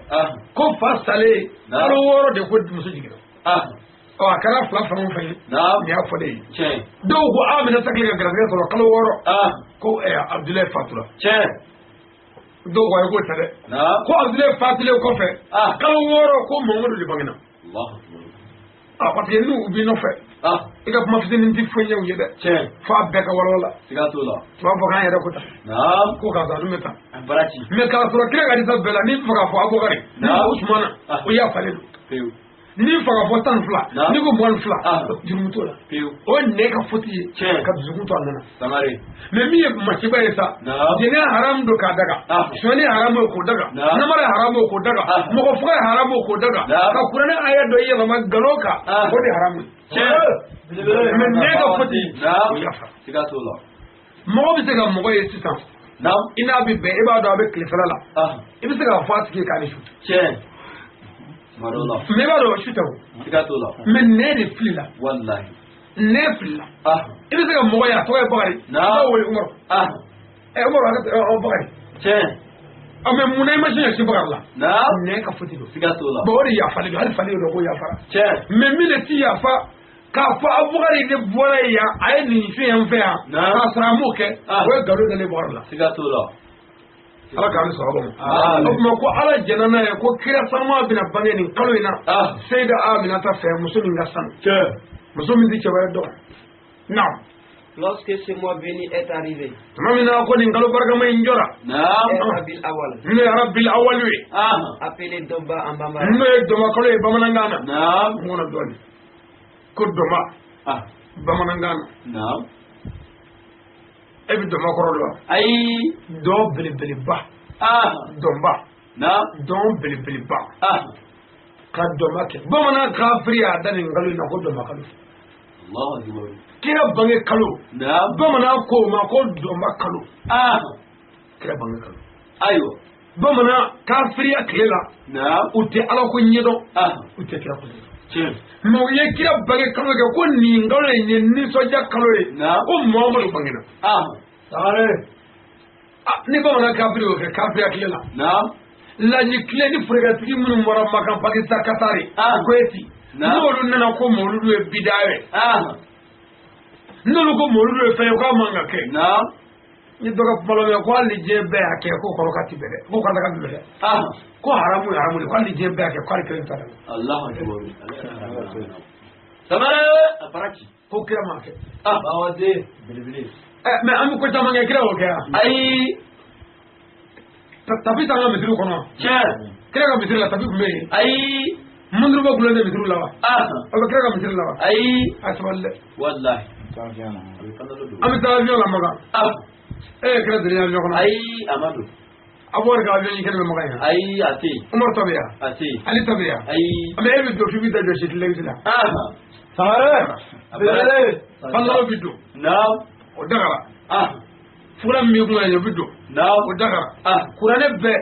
ko fa salen kalo 6 de ko muso jiginna. Ɔ a kɛra fila fan o fɛn ye, nin y'a fɔ ne ye. Dɔw ko Aminata kelen ka garisɛgɛ sɔrɔ kalo 6 ko Abudulayi fatura. Dɔw ko ayi k'o tɛ dɛ, ko Abudulayi fatulen kɔfɛ kalo 6 ko Muhamadu de bangena. Parce que n'u b'i nɔfɛ, i ka kuma fitinin tɛ foyi ɲɛ u ye dɛ, f'a bɛɛ ka walawala.
Siga t'o la.
U b'a fɔ k'an yɛrɛ ko tan, ko karisa dun bɛ tan. Mais k'a sɔrɔ kira ka hadisa bɛɛ la, n'i bɛ fɛ k'a fɔ Abubakari, n'i ko Usumana, o y'a falen don. N'i fɛ k'a fɔ 12, n'i ko 22, jurumu t'o la. O ye nɛ ka foti ye, ka dusukun to a nɔ na. Mais min ye masiba ye sa, jɛnɛya haramu don k'a daga, sonyani haramu ye k'o daga, namara ye haramu ye k'o daga, mɔgɔ faga ye haramu ye k'o daga, ka kuranɛ aya dɔ yɛlɛma nkalon kan, o de ye haramu ye. Mais nɛ ka foti, o yafa. Mɔgɔ bɛ se ka mɔgɔ ye sisan, i n'a bɛ bɛn, i b'a dɔn a bɛ tilefɛla la, i bɛ se k'a fɔ a tigi ye k'a ni su. Mais i b'a dɔn su tɛ o. Mais nɛ de filila. Nɛ filila. I bɛ se ka mɔgɔ ye a tɔgɔ ye Bakari. I b'a wele Umaru. Umaru a ka Bakari. Mais munna i ma sin ka si Bakari la? Nɛ ka foti don. Bon o de yafalen don, hali falen don ko yafara. Mais min de ti yafa k'a fɔ Abubakari de bɔra yan, a ye nin fɛn yan fɛ yan, k'a sɔrɔ a m'o kɛ, o ye nkalon dalen Bakari la. Ala k'an ni sɔrɔ ma. O tuma ko Ala jɛnna n'a ye ko kira sanuma bɛna bange nin kalo in na, Seyida Aminata fɛ, muso min ka sanu, muso min tɛ cɛ wɛrɛ dɔn. Naam.
Lorsque ce mois béni est arrivé,
tuma min na ko nin kalo barikama in jɔra,
Rabil Awal,
n'o ye Rabil Awal ye,
appelé Domba en bambara,
n'o ye Doma kalo ye bamanankan na. N kɔnɔ dɔɔnin ko Doma bamanankan na. E bɛ dɔnba kɔrɔ dɔn wa?
Ayi.
Dɔn belebeleba. Dɔnba. Dɔn belebeleba. Ka dɔnba kɛ. Bamanan kafiri y'a da nin kalo in na ko dɔnba kalo. Kira bange kalo. Bamanan ko o ma ko dɔnba kalo. Kira bange kalo.
Ayiwa.
Bamanan kafiriya tile la, u tɛ Ala ko ɲɛdɔn, u tɛ kira ko ɲɛdɔn. Mais u ye kira bange kalo kɛ ko nin kalo in ye nisɔndiya kalo ye, ko Muhamadu bangena. Ni bamanan kafiri y'o kɛ kafiriya tile la, laji tile ni furakɛtigi minnu bɔra Makan, Pakistan, Katari, Kuwait, n'olu nana ko mawuludu ye bida ye, n'olu ko mawuludu ye fɛn ye k'a man ka kɛ. Ni dɔ ka kuma lamɛn ko hali ni diɲɛ bɛɛ y'a kɛ ko kɔrɔ ka ti bɛɛ dɛ, ko kɔrɔ ka ti bɛɛ dɛ, ko haramu ye haramu de, ko hali ni diɲɛ bɛɛ y'a kɛ ko hali kelen t'a dɛ. Ko kira m'a kɛ. Mais an bɛ ko caman kɛ, kira y'o kɛ yan.
Ayi.
Tapi t'an ka misiriw kɔnɔ. Kira ka misiri la tapi tun bɛ yen.
Ayi.
Munduruba gulonnen tɛ misiriw la wa? O bɛ kira ka misiri la wa?
Ayi.
A sabali dɛ.
Walahi.
An bɛ taa avion la Makan. E ye kira deli avion kɔnɔ.
Ayi, a ma don.
Abubakar ka avion kɛnɛ bɛ Makan yan.
Ayi, a tɛ yen.
Umaru ta bɛ yan.
A tɛ yen.
Ali ta bɛ yan.
Ayi.
Mais e bɛ don f'i bɛ taa jɔ siti la.
Sangare.
Pantalon bɛ don.
Naam.
O dagara. Fura min b'i kun na o bɛ don. O dagara. Kuranɛ bɛɛ.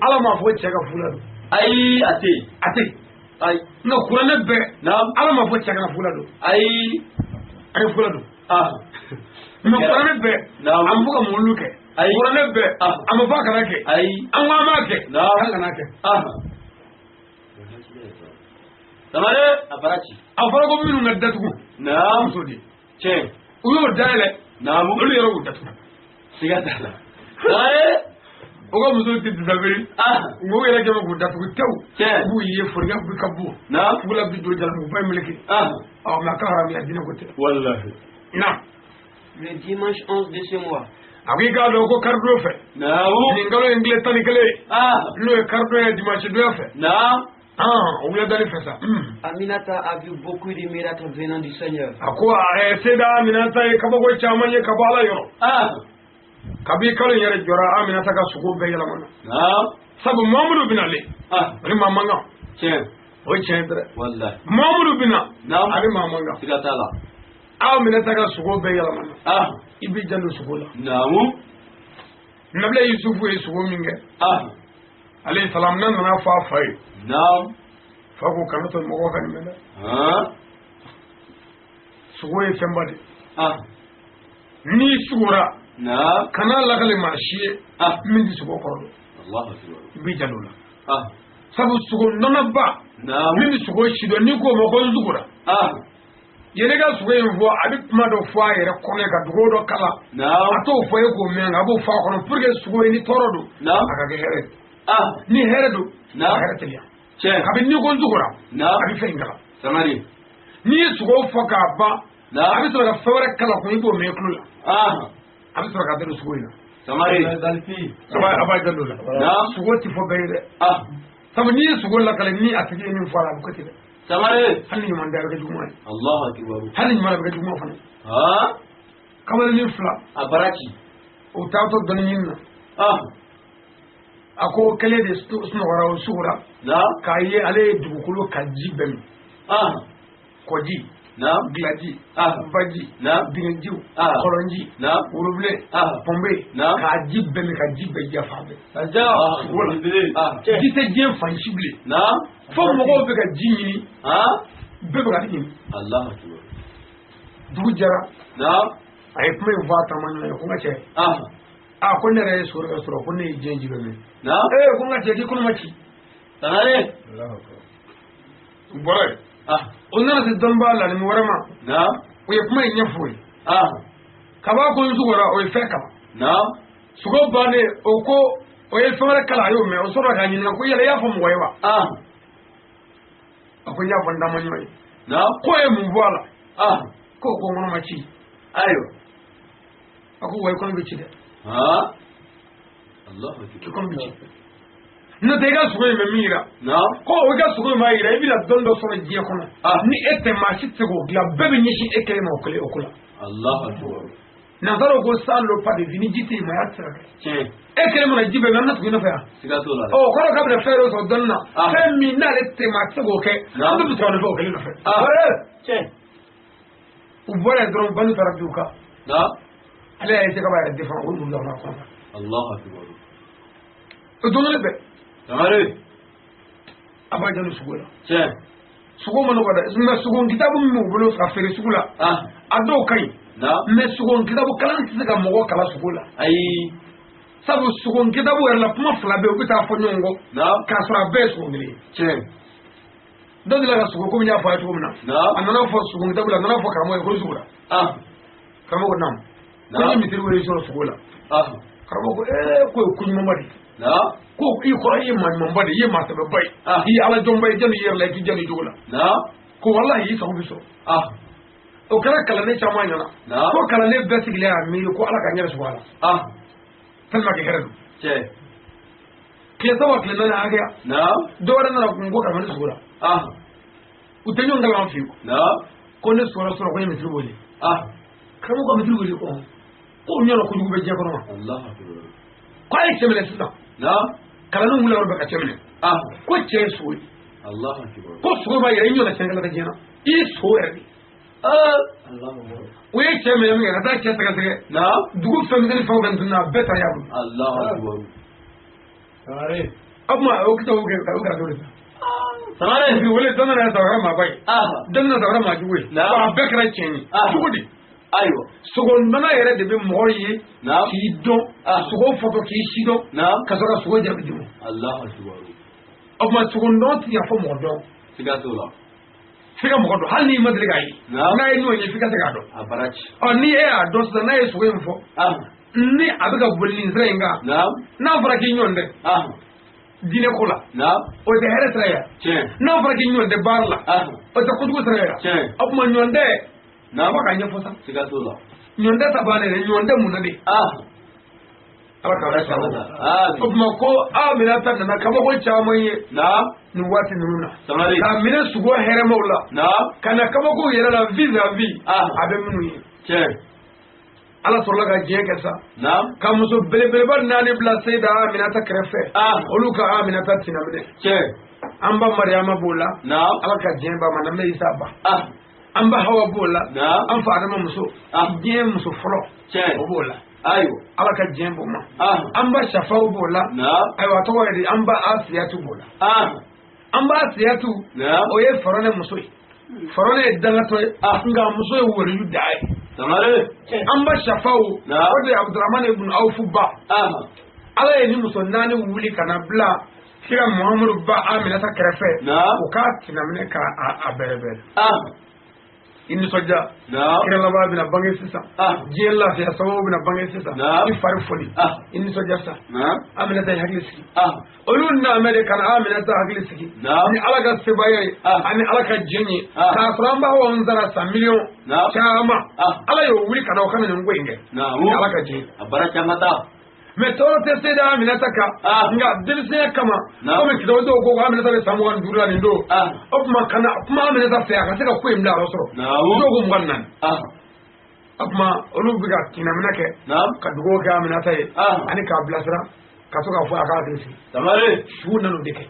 Ala m'a fɔ cɛ ka fula don.
Ayi a tɛ yen.
A tɛ yen.
Ayi.
Nka kuranɛ bɛɛ. Ala m'a fɔ cɛ kana fula don.
Ayi.
A ye fula don. Mɛ kuranɛ bɛɛ. A ma fɔ ka mɔlu kɛ.
Ayi.
Kuranɛ bɛɛ. A ma fɔ a kana kɛ.
Ayi.
An ko an b'a kɛ. An kana kɛ.
Samare a bara ci.
A fɔra ko minnu ka datugu. Muso de.
Tiɲɛ.
U y'o dayɛlɛ. Olu yɛrɛ y'u datugu.
Siga t'a la. Samare.
O ka musow tɛ disabiri. U yɛrɛ kɛ k'u datugu tewu.
Tiɲɛ.
U b'u ye foriya bi ka bon. Fugula bi don jalamuguba in meleke. Ɔ mɛ a ka haramuya diinɛ ko tɛ.
Walahi.
Na.
Le dimanche 11 de ce mois.
A ko i k'a dɔn ko karidon fɛ. Nin kalo in tile 11. N'o ye karidon ye dimanche donya fɛ. O wuladali fɛ sa.
Aminata a vu beaucoup de miracles venant du Seigneur.
A ko Seyida Aminata ye kabako caman ye ka bɔ Ala yɔrɔ. Kabi kalo in yɛrɛ jɔra Aminata ka sogo bɛɛ yɛlɛmana. Sabu Mamadu bɛ nalen. Ani maa man kan.
Tiɲɛ.
O ye tiɲɛ ye dɛ.
Walahi.
Mamadu bɛ na. Ani maa man kan.
Siga t'a la.
Aminata ka sogo bɛɛ yɛlɛmana. I b'i janto sogo la. Nabila Yusufu ye sogo min kɛ. Alayhi salam n'a nana fɔ a fa ye. Fa ko kana to mɔgɔw ka nin mɛn dɛ. Sogo ye fɛnba de ye. N'i sugora. Kana lakale maa si ye. Min tɛ sogo kɔrɔ dɔn. I b'i janto o la. Sabu sogo nɔnɔba. Min bɛ sogo si dɔn n'i k'o ma ko n sugora. Yɛrɛ ka sogo in fɔ a bɛ kuma dɔ fɔ a yɛrɛ kɔnɔ ka dugawu dɔ kala. A t'o fɔ e k'o mɛn a b'o fɔ a kɔnɔ pour que sogo in ni tɔɔrɔ don. A ka kɛ hɛrɛ ye. Ni hɛrɛ don. A hɛrɛ teliya. Kabini n'i ko n sugora. A bɛ fɛn in kala. N'i ye sogo fɔ k'a ban. A bɛ sɔrɔ ka fɛn wɛrɛ kala kun i b'o mɛn i tulo la. A bɛ sɔrɔ ka da don sogo in na. A b'a da don o la. Sogo tɛ fɔ bɛɛ ye dɛ. Sabu n'i ye sogo lakale ni a tigi ye min fɔ a la a bɛ kɛ ten dɛ. Hali ni ɲuman tɛ a bɛ kɛ juguman ye. Hali ni ɲuman a bɛ kɛ juguman fana ye. Kamalennin fila.
A bara ci.
O taatɔ dɔnni ɲini na. A ko kelen de sunɔgɔra o sugora. K'a ye ale ye dugukolo ka ji bɛɛ min. Kɔji. Gilaji. Baji. Dingɛjiw. Kɔlɔnji. Worobilen. Pɔnbe. K'a ji bɛɛ min ka ji bɛɛ ja fan bɛɛ. Sogo la. Ji tɛ diɲɛ fan si bilen. Fo mɔgɔw bɛ ka ji ɲini. Bɛɛ bɛ ka ji ɲini. Dugu jɛra. A ye kuma in fɔ a taama ɲɔgɔn ye ko n ka cɛ. A ko ne yɛrɛ ye sogo dɔ sɔrɔ ko ne ye diɲɛ ji bɛɛ min. Ko n ka cɛ k'i kɔnɔ ma ci. U bɔra yen. O nana se dɔnbaa lalimi wɛrɛ ma. O ye kuma in ɲɛfɔ o ye. Kaba ko n sugora o ye fɛn kala. Sogo bannen o ko o ye fɛn wɛrɛ kala a y'o mɛn o sɔrɔla k'a ɲininka ko yala i y'a fɔ mɔgɔ ye wa. A ko n y'a fɔ n taama ɲɔgɔn ye. K'o ye mun fɔ a la. K'o ko n kɔnɔ ma ci.
Ayiwa.
A ko wa i kɔnɔ bɛ ci dɛ. I kɔnɔ bɛ ci. N'o tɛ i ka sogo in bɛ min yira. Ko o i ka sogo in b'a yira i bɛna dɔn dɔ sɔrɔ diɲɛ kɔnɔ. Ni e tɛ maa si tɛ se k'o dilan bɛɛ bɛ ɲɛsin e kelen ma o kelen o ko la. Nansaraw ko sans l'eau pas de vie ni ji tɛ yen maaya tɛ se ka kɛ. E kelen mana ji bɛɛ min an na tugu i nɔfɛ yan. Ɔ o kɔrɔ k'a bɛna fɛn dɔ sɔrɔ dɔnni na. Fɛn min n'ale tɛ maa tɛ se k'o kɛ. An bɛɛ bɛ tugu a nɔfɛ o kelen nɔfɛ. U bɔra yen dɔrɔn banu taara bin u kan. Ale y'a essayer k'a b'a yɛrɛ défend o wulila a kɔnɔ. O don kelen bɛɛ. A b'a janto sogo la. Sogo ma nɔgɔ dɛ mɛ sogo kitabu min b'u bolo ka feere sugu la. A dɔw ka ɲi. Mɛ sogo kitabu kalan tɛ se ka mɔgɔ kalan sogo la.
Ayi.
Sabu sogo kitabu yɛrɛ la kuma fila bɛ yen u bɛ taa fɔ ɲɔgɔn kɔ. K'a sɔrɔ a bɛɛ ye sogo kelen ye. Dɔ delila ka sogo komi n y'a fɔ a ye cogo min na. A nana fɔ sogo kitabu la a nana fɔ karamɔgɔ ye ko n sogora. Karamɔgɔ ko naamu. Ko n ye misiri wele sɔrɔ sogo la. Karamɔgɔ ko k'o ye ko ɲumanba de ye. Ko i kɔrɔ i ye maa ɲumanba de ye i ye maa sɛbɛba ye. I ye ala jɔnba ye janni i yɛrɛ la i k'i janto i jogo la. Ko walahi i sago bɛ sɔrɔ. O kɛra kalanden caman ɲɛna. Ko kalanden bɛɛ sigilen y'a miiri ko ala ka n yɛrɛ sogo a la. Tellement que hɛrɛ don. Tile saba tile naani hakɛya. Dɔ wɛrɛ nana kun ko karamɔgɔ ne sogora. U tɛ ɲɔgɔn kalama fiyewu. Ko ne sogora sɔrɔ ko n ye misiri wele. Karamɔgɔ ka misiri wele ko o ɲɔgɔn kojugu bɛ diɲɛ kɔnɔ wa. Ko a ye cɛ minɛ sisan. Kalandenw wulila yɔrɔ bɛɛ ka cɛ minɛ. Ko cɛ ye sogo ye. Ko sogo b'a yɛrɛ i ɲɔgɔnna tiɲɛnikɛla tɛ diɲɛ na. I ye sogo yɛrɛ de. U ye cɛ minɛ min kɛ ka taa cɛ sɛgɛsɛgɛ dugu fɛn misɛnnin fɛn o fɛn tununna a bɛɛ ta y'a bolo.
Allahu akbar.
O tuma o kitabu kɛ o kɛra cogo di?
Sangare.
Wele dɔ nana sa o kɛra maaba ye, dɔ nana sa o kɛra maa jugu ye, a bɛɛ kɛra tiɲɛ ye cogo di?
Ayiwa.
Sogo nɔnɔ yɛrɛ de bɛ mɔgɔ ye k'i dɔn, sogo fɔtɔ k'i si dɔn, ka sɔrɔ ka sogo jaabi d'i ma.
Allahu akbar.
O tuma sogo nɔnɔ ti ɲɛ fɔ mɔgɔ dɔn.
Siga t'o la.
F'i ka mɔgɔ dɔn hali n'i ma deli k'a ye. N'a ye ɲɔgɔn ye f'i ka se k'a dɔn.
A bara ci.
Ɔ ni e y'a dɔn sisan n'a ye sogo in fɔ, ni a bɛ ka boli nin sira in kan, n'a fɔra k'i ɲɔgɔn tɛ diinɛ ko la, o tɛ hɛrɛ sira ye. N'a fɔra k'i ɲɔgɔn tɛ baara la, o tɛ kojugu sira ye. O tuma ɲɔgɔn tɛ fo k'a ɲɛfɔ sa.
Siga t'o la.
Ɲɔgɔn tɛ ta bannen dɛ, ɲɔgɔn tɛ mun na de? Ala k'a bɛ sɔrɔ. O tuma ko Aminata nana kabako caman ye nin waati ninnu na. K'a minɛ sogo hɛrɛmaw la, ka na kabako yɛrɛ la vis-à-vis a bɛ minnu ye. Ala sɔrɔla ka diɲɛ kɛ sa. Ka muso belebeleba naani bila Seyida Aminata kɛrɛfɛ. Olu ka Aminata tina minɛ. An ba Mariyama b'o la. Ala ka diɲɛ ba ma na Isa ba. An ba Hawa b'o la. An fa Adama muso. Diɲɛ muso fɔlɔ. O b'o la.
Ayiwa.
Ala ka diɲɛ b'o ma. An ba Safaw b'o la. Ayiwa a tɔgɔ ye di, an ba Asiyatu b'o la. An ba Asiyatu o ye Faranɛ muso ye. Faranɛ ye dangatɔ ye, nka muso ye waliyu da ye. An ba Safaw o de ye Abudramani ibn Awfu ba. Ala ye ni muso naani wuli ka na bila kira Muhamadu ba Aminata kɛrɛfɛ, o k'a tinaminɛ k'a bɛrɛbɛrɛ. I nisɔndiya, kira laban bɛna bange sisan, diɲɛ lafiya sababu bɛna bange sisan, i fari foli, i nisɔndiya sa. Aminata ye hakili sigi. Olu naamɛ de ka na Aminata hakili sigi ni Ala ka sebaaya ye ani Ala ka diɲɛ ye, k'a sɔrɔ an b'a fɔ n sara san miliyɔn caman, Ala y'o wuli ka na o kana nin ko in kɛ ni Ala ka diɲɛ ye.
A baara caman ta.
Mais tɔɔrɔ tɛ se da Aminata kan, nka denmisɛnya kama, komi kitabu dɔw ko Aminata bɛ san 25 la nin don, o tuma ka na kuma Aminata fɛ a ka se ka ko in bila yɔrɔ sɔrɔ. Dɔw ko 24. O tuma olu bɛ ka tinaminɛ kɛ ka dugawu kɛ Aminata ye ani k'a bilasira ka to k'a fɔ a k'a hakili sigi. Su nana o de kɛ.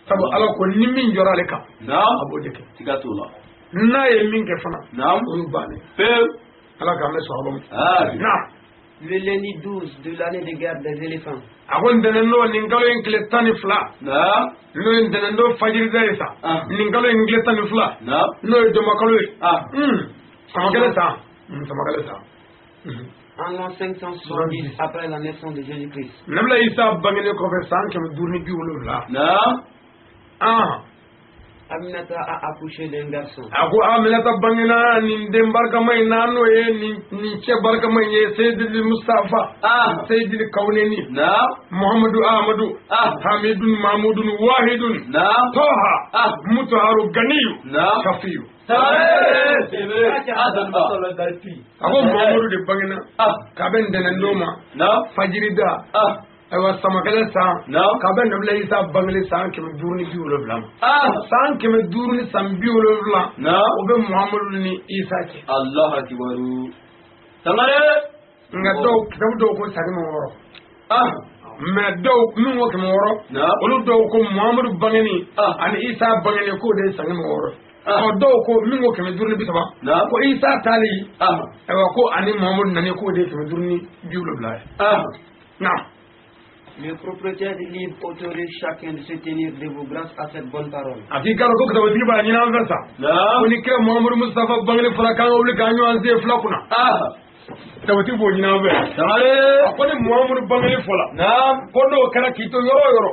Sabu Ala ko ni min jɔra ale kan, a b'o de kɛ.
Siga t'o la.
N'a ye min kɛ fana, o y'u bannen. Ala k'an bɛ sɔrɔ ma.
Le lundi 12 de l'année de guerre des éléphants.
A ko ntɛnɛn nin kalo in tile 12, n'o ye ntɛnɛn don fajirida ye sa, nin kalo in tile 12, n'o ye dɔnbakalo ye, samakɛlɛ san, samakɛlɛ san.
En l'an 570 après la naissance de Jésus-Christ.
Nabila Isa bangenen kɔfɛ san 570.
Aminata a accouché d'un garçon.
A ko Aminata bangena nin den barikama in na, n'o ye nin cɛ barikama in ye, Seyidili Mustafa, Seyidili Kawneni, Muhamadu Ahmadu, Hamidun Mahmudun Wahidun, Toha, Mutaharu Ganiyu, Shafiyu. A ko Muhamadu de bangena k'a bɛ ntɛnɛn don ma, fajirida, ayiwa samakɛlɛ san, k'a bɛ Nabila Isa bangeli san 570 ma. San 570, o bɛ Muhamadu ni Isa cɛ.
Allahu akbar. Sangare.
Nka dɔw kitabu dɔw ko san 600. Mais dɔw min ko 600, olu dɔw ko Muhamadu bangeni ani Isa bangeni k'o de ye san 600. Ɔ dɔw ko min ko 530, ko Isa taali, ayiwa ko ani Muhamadu nani k'o de ye 570 ye. Naam.
Le propriétaire du livre autorise chacun de se tenir debout grâce à cette bonne parole.
A k'i k'a dɔn ko kitabatigi b'a ɲini an fɛ sa. Ko ni kira Muhamadu Mustafa bangeli fɔra k'an ka wuli k'an ɲɔgɔn sen fila kunna. Kitabatigi b'o ɲini an fɛ. A ko ni Muhamadu bangeli fɔla, ko n'o kɛra k'i to yɔrɔ o yɔrɔ,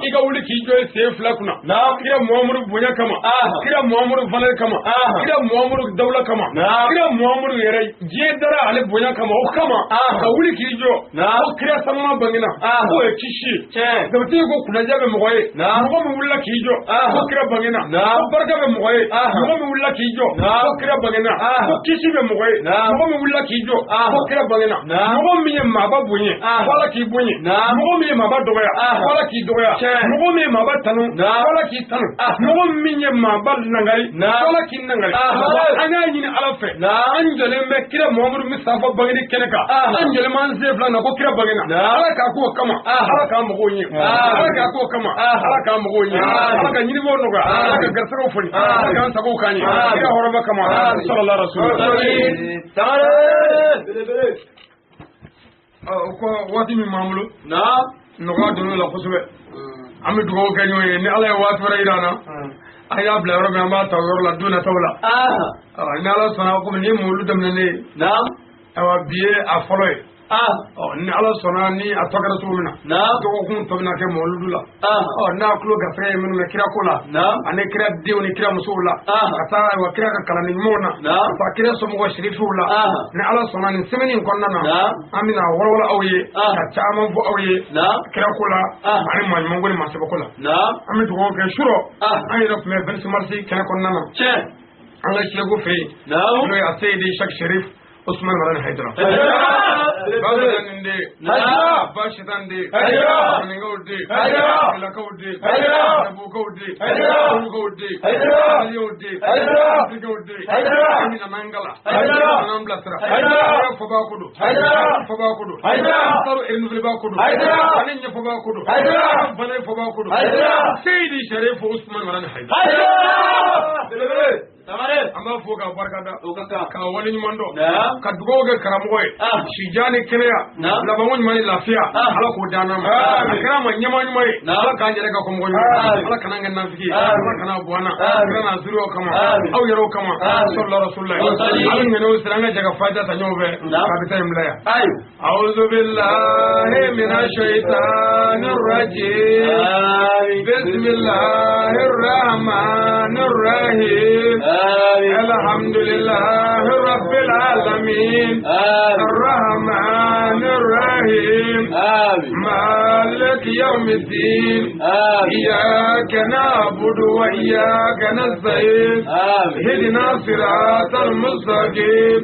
i ka wuli k'i jɔ i sen fila kunna. Kira Muhamadu bonya kama, kira Muhamadu valeur kama, kira Muhamadu dawula kama, kira Muhamadu yɛrɛ diɲɛ dara ale bonya kama, o kama ka wuli k'i jɔ. Ko kira sanuma bangena, k'o ye kisi ye. Kitabatigi ko kunnadiya bɛ mɔgɔ ye, mɔgɔ min wulila k'i jɔ ko kira bangena, ko barika bɛ mɔgɔ ye, mɔgɔ min wulila k'i jɔ ko kira bangena, ko kisi bɛ mɔgɔ ye, mɔgɔ min wulila k'i jɔ jɔ ko kira bangena mɔgɔ min ye maaba bonya ko Ala k'i bonya mɔgɔ min ye maaba dɔgɔya ko Ala k'i dɔgɔya mɔgɔ min ye maaba tanu ko Ala k'i tanu mɔgɔ min ye maaba nangari ko Ala k'i nangari an y'a ɲini Ala fɛ an jɔlen bɛ kira Muhamadu Mustafa bangeni kɛnɛ kan an jɔlen b'an sen fila na ko kira bangena Ala k'a k'o kama Ala k'an mago ɲɛ Ala k'a k'o kama Ala k'an mago ɲɛ Ala ka ɲinibaaw nɔgɔya Ala ka garisɛgɛw foni Ala k'an sagow k'an ye kira hɔrɔma kama sallallahu alaihi wasallam. O ko waati min b'an bolo nɔgɔya donn'o la kosɛbɛ an bɛ dugawu kɛ ɲɔgɔn ye ni Ala ye waati wɛrɛ yira an na an y'a bila yɔrɔ min an b'a ta o yɔrɔ la don nataw la ni Ala sɔnna komi nin ye mawulu daminɛ ne ye ayiwa bi ye a fɔlɔ ye ni Ala sɔnna ni a tɔ kɛra cogo min na dɔgɔkun tɔ bɛna kɛ mawuludu la n'a tulo garisɛgɛ ye minnu mɛn kira ko la ani kira denw ni kira musow la ka taa ayiwa kira ka kalanden ɲumanw na ka taa kira somɔgɔ sirifiw la ni Ala sɔnna nin semaine in kɔnɔna na an bɛna walawala aw ye ka caman fɔ aw ye kira ko la ani maa ɲuman ko ni maa sɛbɛ ko la an bɛ dugawu kɛ surɔ an yɛrɛ tun bɛ 26 mars kɛnɛ kɔnɔna na an ka segu fɛ yen n'o ye Aseyidi Cheikh Cherif Ousmane Madani Haidara. Babanin de, Bashitan de, Maninkaw de, Filakaw de, Sabukaw de, Sonukaw de, Maliyaw de, Afrikaw de, Amina Mangala, An'an bilasira, Fɔba ko don, Fɔba ko don, Saro renouvelé ko don, ani ɲɛfɔba ko don, Bane fɔba ko don, Seyidi Cherif Ousmane Madani Haidara. An b'a fɔ k'a barika da k'a wale ɲuman dɔn ka dugawu kɛ karamɔgɔ ye sijan ni kɛnɛya labanko ɲuman ni lafiya Ala k'o d'an ma a kɛra ma ɲɛmaa ɲuman ye Ala k'an yɛrɛ ka kɔmɔgɔ ɲuman Ala kana kɛ nafigi ye Ala kana bɔ an na Ala n'a zuriyaw kama aw yɛrɛw kama sallallahu rasulullahi an bɛ ŋɛnɛw sira an ka jɛ ka fatiha ta ɲɔgɔn fɛ k'a bɛ taa in bila yan. أعوذ بالله من الشيطان الرجيم بسم الله الرحمن الرحيم الحمد لله رب العالمين الرحمن الرحيم مالك يوم الدين إياك نعبد وإياك نستعين اهدنا الصراط المستقيم.